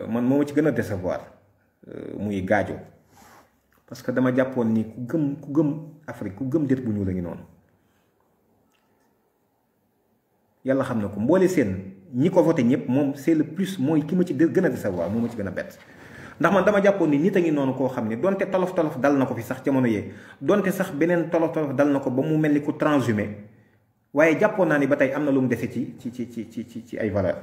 man moo ma ci gën a décevoir muy Gadio parce que dama jàppoon ni ku gëm Afrique ku gëm déet bu ñuul la ngi noonu yàlla xam na ko mboole seen ñi ko voté ñëpp moom c'est le plus mooy ki ma ci gën a décevoir moo ma ci gën a bett ndax man dama jàppoon ni nit a ngi noonu koo xam ne donte tolof dal na ko fi sax jamono yee donte sax beneen tolof dal na ko ba mu mel ni ku transhumé waaye jàppoon naa ni ba tey am na lu mu dese ci ay valeur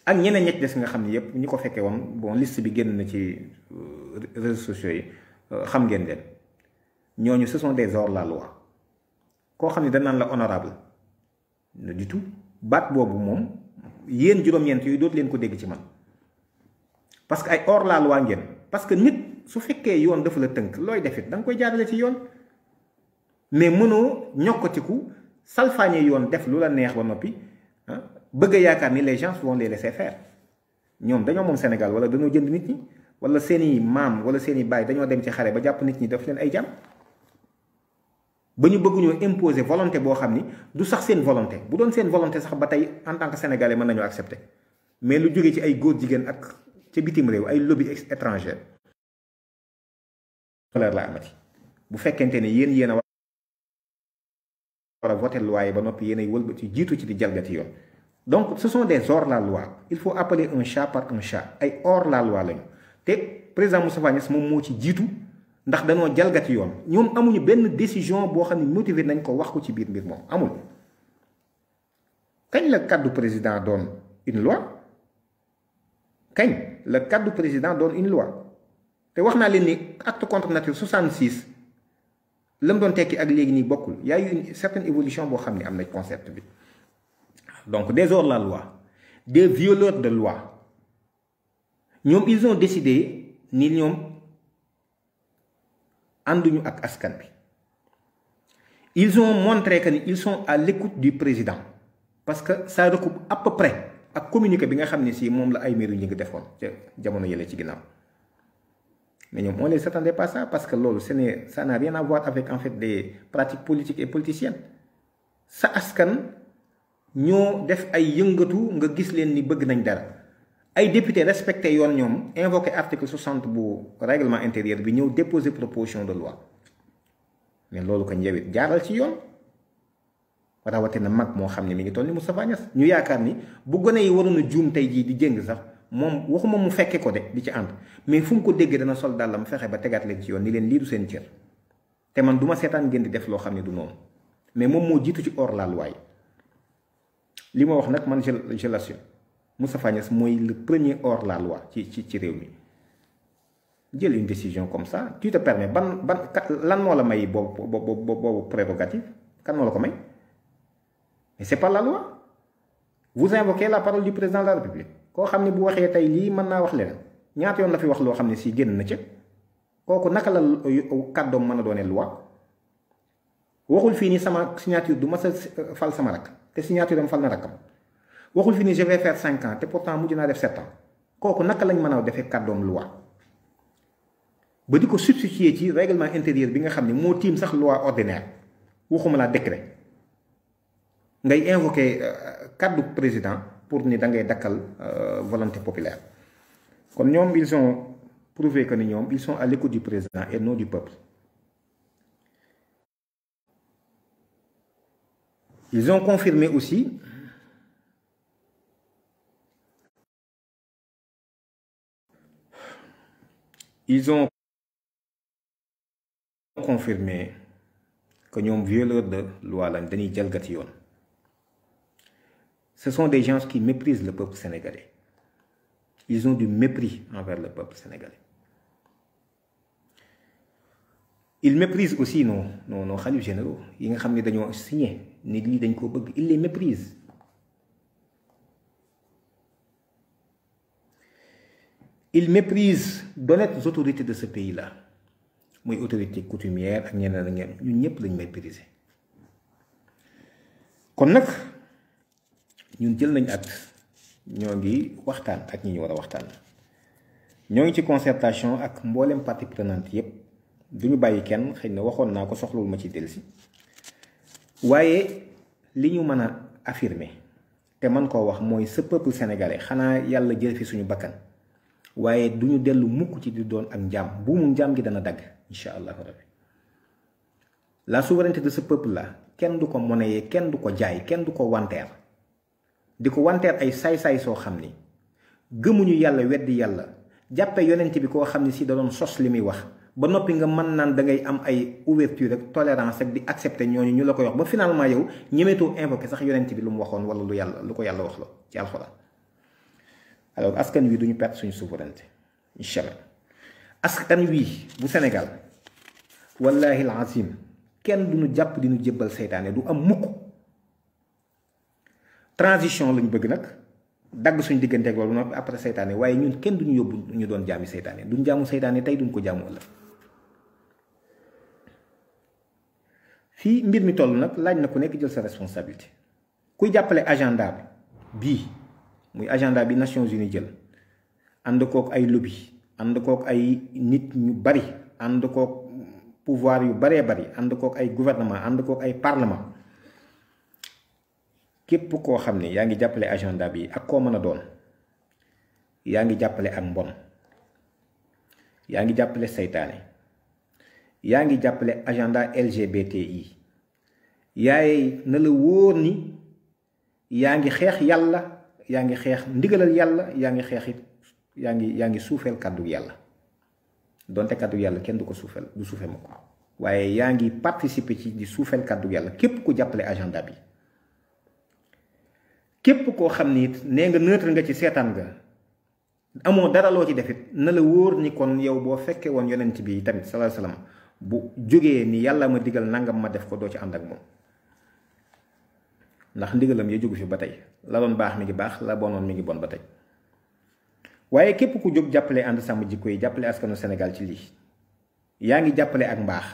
ak ñeneen ñett des nga xam ne yëpp ñi ko fekkee woon bon liste bi génn na ci réseaux sociaux yi xam ngeen leen ñooñu ce sont des hors la loi koo xam ne danaan la honorable ne du tout baat boobu moom yéen juróom-ñeent yooyu dootu leen ko dégg ci man parce que ay hors la loi ngeen parce que nit su fekkee yoon dafa la tënk looy defit da nga koy jaarale ci yoon mais mënoo ñokkatiku salfaañe yoon def lu la neex ba noppi bëgg a yaakaar ni les gens vont les laisser faire ñoom dañoo moom Sénégal wala dañoo jënd nit ñi wala seeni maam wala seeni baay dañoo dem ci xare ba jàpp nit ñi def leen ay jàmm ba ñu bëgg ñoo imposer volonté boo xam ni du sax seen volonté bu doon seen volonté sax ba tey en tant que sénégalais mën nañoo accepter mais lu jógee ci ay góor jigéen ak ca bitim réew ay lobby étranger valeur la amati bu fekkente ne yéen a war a voter loi yi ba noppi yéen ay wëlbati jiitu ci di jalgati yoon donc ce sont des hors la loi il faut appeler un chat par un chat ay hors la loi lañu te président Moustapha Niasse moom moo ci jiitu ndax danoo jalgati yoon ñoom amuñu benn décision boo xam ne motivé nañ ko wax ko ci biir mbir moom amul. kañ la kàddu président doon une loi kañ la kàddu président doon une loi te wax naa leen ni acte contre nature 66 la mu doon tekki ak léegi nii bokkul y a eu une certaine évolution boo xam ne am na concept bi donc des hors-la-loi des violeurs de loi ñoom ils ont décidé ni ñoom ànduñu ak askan bi ils ont montré que ni ils sont à l'écoute du président parce que ça recoupe à peu près ak communiqué bi nga xam ne si moom la ay meeru ñi ngi defoon ca jamono yële ci ginnaaw mais ñoom on les attendait pas ça parce que loolu ça n'a rien à voir avec en fait des pratiques politiques et politiciennes sa askan ñoo def ay yëngatu nga gis leen ni bëgg nañ dara ay député respecté yoon ñoom invoqué article 60 bu règlement intérieur bi ñëw déposer proposition de loi mais loolu ko njëwit jaaral ci yoon rawatina mag moo xam ne mi ngi toll ni Moustapha Niasse ñu yaakaar ni bu gone yi waroon a juum tey jii di jëng sax moom waxuma mu fekke ko de di ci ànd mais fu mu ko déggee dana sol dàllam fexe ba tegaat leen ci yoon ni leen lii du seen cër te man du ma seetaan ngeen di def loo xam ne du noonu mais moom moo jiitu ci hors la loi li ma wax nag man je l'assume Moustapha Niasse mooy le premier hors la loi ci réew mi jël une décision comme ça tu te permets ban lan moo la may boobu prérogative kan moo la ko may mais c'est pas la loi vous invoquez la parole du président de la République koo xam ne bu waxee tey lii mën naa wax leneen ñaata yoon la fi wax loo xam ne si génn na ca kooku naka la kàddoom mën a doonee loi waxul fii ni sama signature du mas a fal sama rak te signature am fal na rakkam waxul fii ni je vais faire 5 ans te pourtant mujj naa def 7 ans kooku naka lañ mën a defee kàddoom loi ba di ko substituer ci règlement intérieur bi nga xam ne moo tiim sax loi ordinaire waxuma laa décret ngay invoquer kàddu président pour ni da ngay dakkal volonté populaire kon ñoom ils ont prouvé que ni ñoom ils sont à l'écoute du président et non du peuple. Ils ont confirmé aussi que ñoom violeurs de loi lañ dañuy jalgati yoon. Ce sont des gens qui méprisent le peuple sénégalais. Ils ont du mépris envers le peuple sénégalais. Ils méprisent aussi nos khalifes généraux yi nga xam ne dañoo signé ni lii dañ ko bëgg ils les méprisent. Ils méprisent d'honnêtes autorités de ce pays-là muy autorité coutumière ak ñeneen ak ñeneen ñun ñëpp lañ mépriser. kon nag ñun jël nañ acte ñoo ngi waxtaan ak ñi ñu war a waxtaan ñoo ngi ci concertation ak mboolem partie prenante yépp duñu bàyyi kenn xëy na waxoon naa ko soxlawul ma ci dellusi waaye li ñu mën a affirmer te man koo wax mooy ce peuple sénégalais xanaa yàlla jël fi suñu bakkan waaye duñu dellu mukk ci di doon ak njaam buumu njaam gi dana dagg incha allahu rabbi la souveraineté de ce peuple là kenn du ko monnayer kenn du ko jaay kenn du ko wanteer di ko wanteer ay saay-saay soo xam ni gëmuñu yàlla weddi yàlla jàppe yonent bi koo xam ni si da doon sos li muy wax ba noppi nga mën naan da ngay am ay ouverture ak tolérance ak di accepter ñooñu ñu la koy wax ba finalement yow ñemeetoo invoqué sax yonent bi lu mu waxoon wala lu ko yàlla wax la ci alxuraan. Alors askan wi duñu perdre suñu souveraineté incha allah askan wi bu Sénégal wallahi alazim kenn duñu jàpp di ñu jébbal seytaane du am mukk. transition lañ bëgg nag dagg suñu digganteeg loolu noppi après seytaane waaye ñun kenn duñu yóbbu ñu doon jaami seytaane duñ jaamu seytaane tey duñ ko jaamu ëllëg. fii mbir mi toll nag laaj na ku nekk jël sa responsabilité kuy jàppale agenda bii muy agenda bi Nations Unies jël ànd kook ay lobby ànd kook ay nit ñu bari ànd kook pouvoir yu baree bari ànd kook ay gouvernement ànd kook ay parlement képp koo xam ne yaa ngi jàppale agenda bi ak koo mën a doon yaa ngi jàppale ak mbon yaa ngi jàppale seytaane yaa ngi jàppale agenda LGBTI yaay na la wóor ni yaa ngi xeex yàlla yaa ngi xeex ndigalal yàlla yaa ngi xeex it yaa ngi suufeel kàddu yàlla donte kàddu yàlla kenn du ko suufeel du suufee ma ko waaye yaa ngi participer ci di suufeel kàddu yàlla képp ku jàppale agenda bi képp koo xam ni it nee nga neutre nga ci seetaan nga amoo dara loo ci defit na la wóor ni kon yow boo fekkee woon yonent bi tamit sallallahu alayhi wasallam bu jógee ni yàlla ma digal nangam ma def ko doo ci ànd ak moom ndax ndigalam ya jógu fi ba tey la doon baax mi ngi baax la bonoon mi ngi bon ba tey waaye képp ku jóg jàppale ànd sàmm jikko yi jàppale askanu Sénégal ci lii yaa ngi jàppale ak mbaax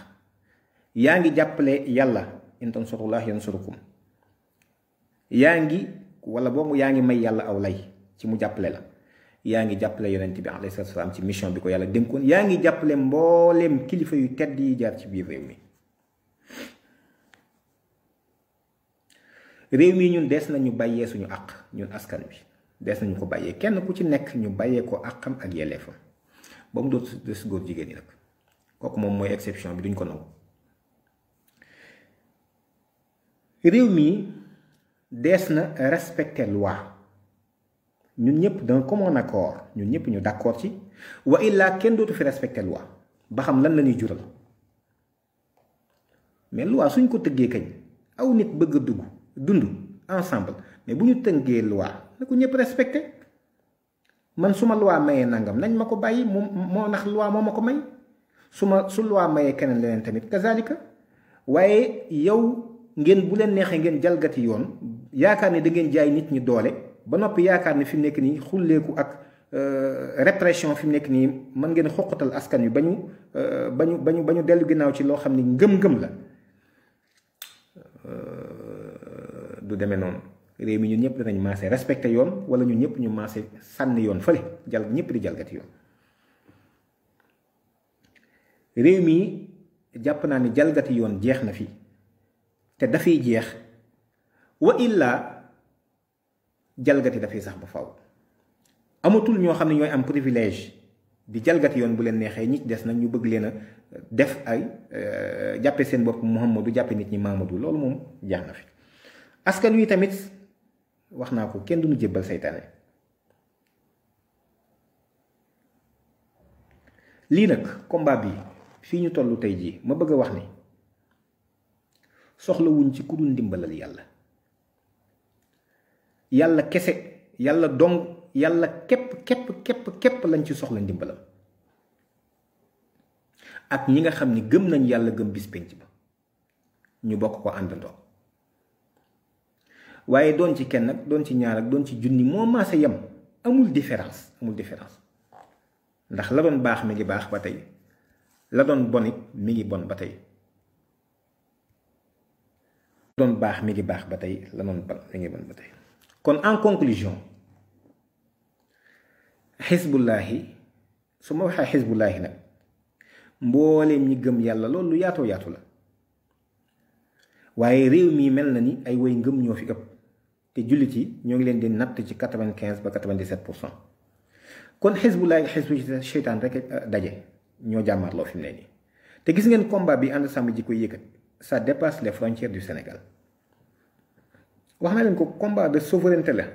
yaa ngi jàppale yàlla in tansurullah yansurukum yaa ngi wala boobu yaa ngi may yàlla aw lay ci mu jàppale la yaa ngi jàppale yonent bi alayhi salaam ci mission bi ko yàlla dénkoon yaa ngi jàppale mbooleem kilifa yu tedd yi jaar ci biir réew mi ñun des nañu bàyyee suñu àq ñun askan bi des nañu ko bàyyee kenn ku ci nekk ñu bàyyee ko àqam ak yelleefam ba mu doon des góor jigéen ñi nag kooku moom mooy exception bi duñ ko nangu réew mi des na respecter loi ñun ñëpp d'un commun accord ñun ñëpp ñu d'accord ci wa illaa kenn dootu fi respecter loi ba xam lan la ñuy jural mais loi suñ ko tëggee kañ aw nit bëgg a dund ensemble mais bu ñu tëngee loi na ko ñëpp respecté man su ma loi mayee nangam nañ ma ko bàyyi moo ndax loi moo ma ko may su loi mayee keneen leneen tamit kazalika waaye yow ngeen bu leen neexee ngeen jalgati yoon yaakaar ni da ngeen jaay nit ñi doole ba noppi yaakaar ni fi mu nekk nii xulleeku ak répression fi mu nekk nii mën ngeen xoqatal askan wi ba ñu dellu ginnaaw ci loo xam ni ngëm-ngëm la du demee noonu réew mi ñun ñëpp danañ maase respecté yoon wala ñun ñëpp ñu maase sànni yoon fële ñëpp di jalgati yoon réew mi jàpp naa ni jalgati yoon jeex na fi te dafay jeex wa illaa jalgati dafay sax ba faw amatul ñoo xam ne ñooy am privilège di jalgati yoon bu leen neexee ñi des nag ñu bëgg leen a def ay jàppe seen bopp Muhammadu jàppe nit ñi Mamadou loolu moom jeex na fi askan wi tamit wax naa ko kenn duñu jébbal seytaane lii nag combat bi fii ñu tollu tey jii ma bëgg a wax ni soxlawuñ ci ku dul ndimbalal yàlla kese yàlla dong yàlla képp lañ ci soxla ndimbalam ak ñi nga xam ni gëm nañ yàlla gëm bis penc ba ñu bokk ko àndandoo waaye doon ci kenn ak doon ci ñaar ak doon ci junni moo maase yem amul différence ndax la doon baax mi ngi baax ba tey la doon bon it mi ngi bon ba tey la doon baax mi ngi baax ba tey la doon bon mi ngi bon ba tey kon en conclusion xisbullaahi su ma waxee xisbullaahi nag mbooleem ñi gëm yàlla loolu lu yaatoo yaatu la waaye réew mi mel na ni ay way ngëm ñoo fi ëpp te jullit yi ñoo ngi leen di natt ci 95 ba 97%. kon xisbullaahi xisbu seytaan rek daje ñoo jàmmarloo fi mu ne nii te gis ngeen combat bi ànd sàmm ji koy yëkkat ça dépasse les frontières du Sénégal wax na leen ko combat de souveraineté la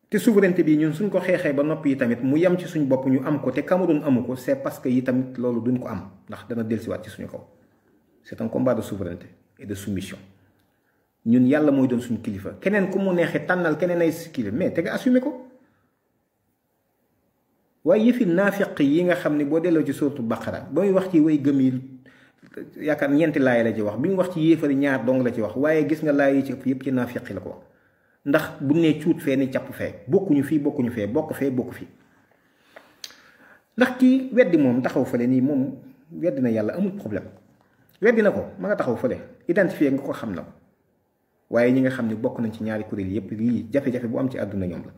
te souveraineté bi ñun suñ ko xeexee ba noppi yi tamit mu yem ci suñ bopp ñu am ko te Cameroun amu ko c'est parce que yi tamit loolu duñ ko am ndax dana dellusiwaat ci suñu kaw c'est un combat de souveraineté et de soumission ñun yàlla mooy doon suñu kilifa keneen ku mu neexee tànnal keneen ay kilifa mais te nga assumé ko waaye yëfi naafiq yi nga xam ne boo delloo ci sourate Baqara ba muy wax ci way gëm yi yaakaar ñeenti laay la ci wax bi mu wax ci yéefari ñaar dong la ci wax waaye gis nga laay yi ci ëpp yëpp ci naafiq la ko wax ndax bu nee cuut fee ni càpp fee bokkuñu fii bokkuñu fee bokk fee bokk fii ndax kii weddi moom taxaw fële nii moom weddi na yàlla amul problème weddi na ko ma nga taxaw fële identifié nga ko xam na ko waaye ñi nga xam ne bokk nañ ci ñaari kuréel yépp lii jafe-jafe bu am ci àdduna ñoom la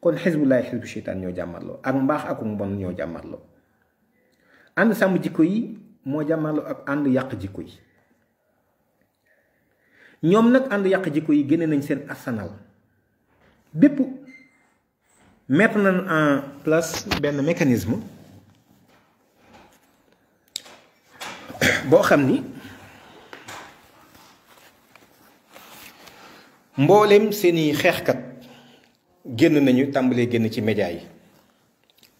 kon xisbullaahi xisbu seytaan ñoo jàmmarloo ak mbaax ak mbon ñoo jàmmarloo ànd sàmm jikko yi moo jàmmarloo ak ànd yàq jikko yi ñoom nag ànd yàq jikko yi génne nañ seen arsenal bépp mettre nañ en place benn mécanisme boo xam ni mbooleem seeni xeexkat génn nañu tàmbalee génn ci média yi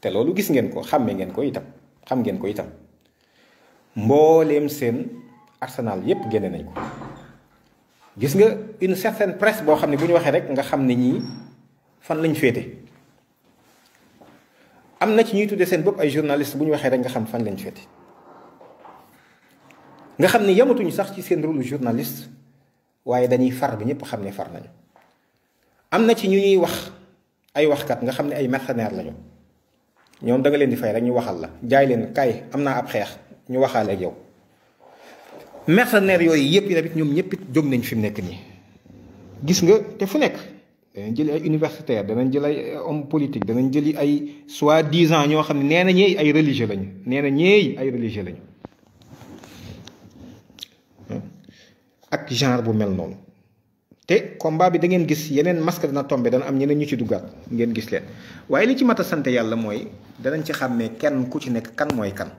te loolu gis ngeen ko xàmme ngeen ko itam xam ngeen ko itam mbooleem seen arsenal yépp génne nañ ko. gis nga une certaine presse boo xam ne bu ñu waxee rek nga xam ne ñii fan lañ féete. am na ci ñuy tuddee seen bopp ay journaliste bu ñu waxee rek nga xam fan lañ féete nga xam ne yamatuñu sax ci seen rôle journaliste waaye dañuy far bi ñëpp xam ne far nañu. am na ci ñu ñuy wax ay waxkat nga xam ne ay mercenaires lañu ñoom da nga leen di fay rek ñu waxal la jaay leen kay am naa ab xeex ñu waxaale ak yow. mercenaires yooyu yëpp tamit ñoom ñëpp it jóg nañ fi mu nekk nii gis nga te fu nekk danañ jëli ay universitaire danañ jël ay homme politique danañ jëli ay soi-disant ñoo xam ne nee na ñeey ay religieux lañu nee na ñeey ay religieux lañu ak genre bu mel noonu. te combat bi da ngeen gis yeneen masque dana tombé dana am ñeneen ñu ci duggaat ngeen gis leen waaye li ci mat a sant yàlla mooy danañ ci xàmmee kenn ku ci nekk kan mooy kan.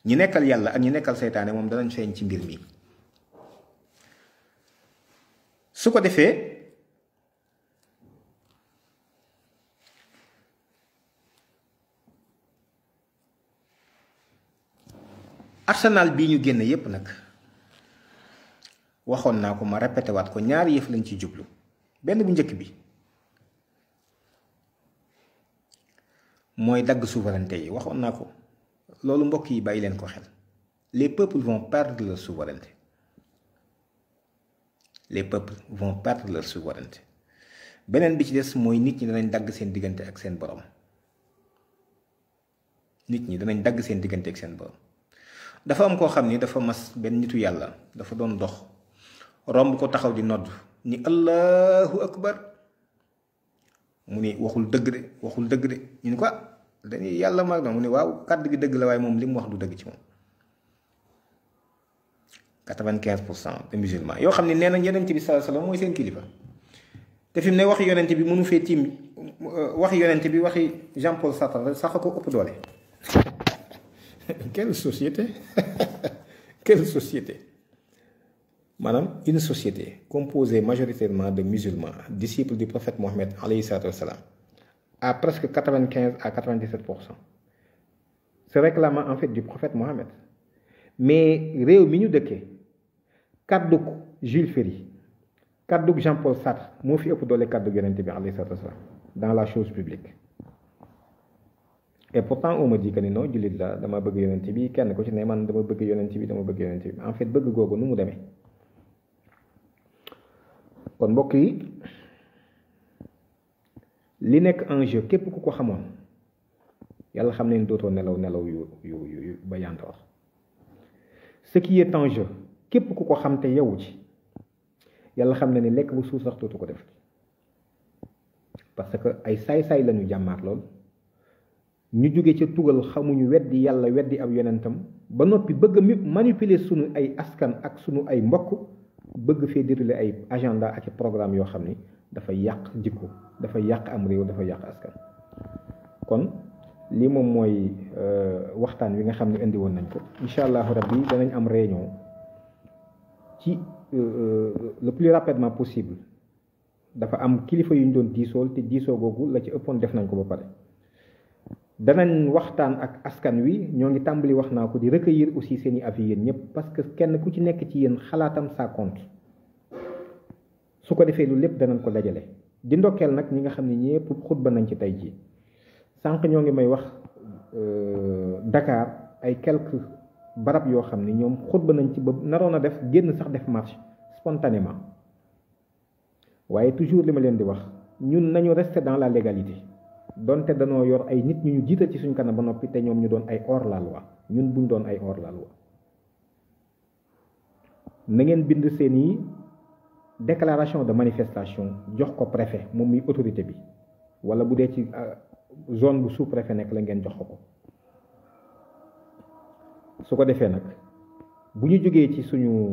ñi nekkal yàlla ak ñi nekkal seytaane moom danañ feeñ ci mbir mi su ko defee arsenal bii ñu génne yépp nag waxoon naa ko ma répété waat ko ñaari yëf lañ ci jublu benn bu njëkk bi mooy dagg souveraineté yi waxoon naa ko loolu mbokk yi bàyyi leen ko xel les peuples vont perdre leur souveraineté les peuples vont perdre leur souveraineté beneen bi ci des mooy nit ñi danañ dagg seen diggante ak seen borom nit ñi danañ dagg seen diggante ak seen borom dafa am koo xam ni dafa mas benn nitu yàlla dafa doon dox romb ko taxaw di nodd ni allahu akbar mu ni waxul dëgg de waxul dëgg de ñu ni ko dañuy yàlla mag na mu ni waaw kàddu gi dëgg la waaye moom li mu wax du dëgg ci moom 95% de musulmans yoo xam ne nee nañ yonent bi sallallahu alayhi wasallam mooy seen kilifa te fi mu ne waxi yonent bi mënu fee tiim waxi yonent bi waxi Jean-Paul Sartre sax ko ëpp doole. Quelle société quelle société maanaam une société composée majoritairement de musulmans disciples du prophète Mohammed alayhi salatu wassalam à presque 95 à 97% se réclamant en fait du prophète Mohammed mais réew mi ñu dëkkee kàddug Jules Ferry kàddug Jean-Paul Sartre moo fi ëpp doole kàddug yonent bi alayhi salatu wassalam dans la chose publique. Et pourtant on me dit que ni non jullit la dama bëgg yonent bi kenn ku ci ne man dama bëgg yonent bi dama bëgg yonent bi en fait bëgg googu nu mu demee kon mbokk yi li nekk en jeu képp ku ko xamoon yàlla xam ne dootoo nelaw yu ba yantoor ce qui est en jeu képp ku ko xam te yewu ci yàlla xam ne ni lekk bu suuf sax dootu ko def parce que ay saay-saay lañu jàmmaar lool ñu jóge ca tugal xamuñu weddi yàlla weddi ab yonentam ba noppi bëgg a manipuler sunu ay askan ak sunu ay mbokk bëgg fee déroulé ay agenda ak programme yoo xam ni dafay yàq jikko dafay yàq am réew dafay yàq askan. kon lii moom mooy waxtaan wi nga xam ne indi woon nañ ko incha allahu rabbi danañ am réunion ci le plus rapidement possible dafa am kilifa yu ñu doon diisool te diisoo googu la ci ëppoon def nañ ko ba pare. danañ waxtaan ak askan wi ñoo ngi tàmbali wax naa ko di recueillir aussi seeni avis yéen ñëpp parce que kenn ku ci nekk ci yéen xalaatam ça compte su ko defee lu lépp danañ ko dajale di ndokkeel nag ñi nga xam ne ñëpp xutba nañ ci tey jii sànq ñoo ngi may wax Dakar ay quelques barab yoo xam ne ñoom xutba nañ ci ba naroon a def génn sax def marche spontanément waaye toujours li ma leen di wax ñun nañu rester dans la légalité donte danoo yor ay nit ñu jiital ci suñ kanam ba noppi te ñoom ñu doon ay hors la loi ñun buñ doon ay hors la loi na ngeen bind seeni déclaration de manifestation jox ko préfet moom muy autorité bi wala bu dee ci zone bu sous préfet nekk la ngeen jox ko su ko defee nag bu ñu jógee ci suñu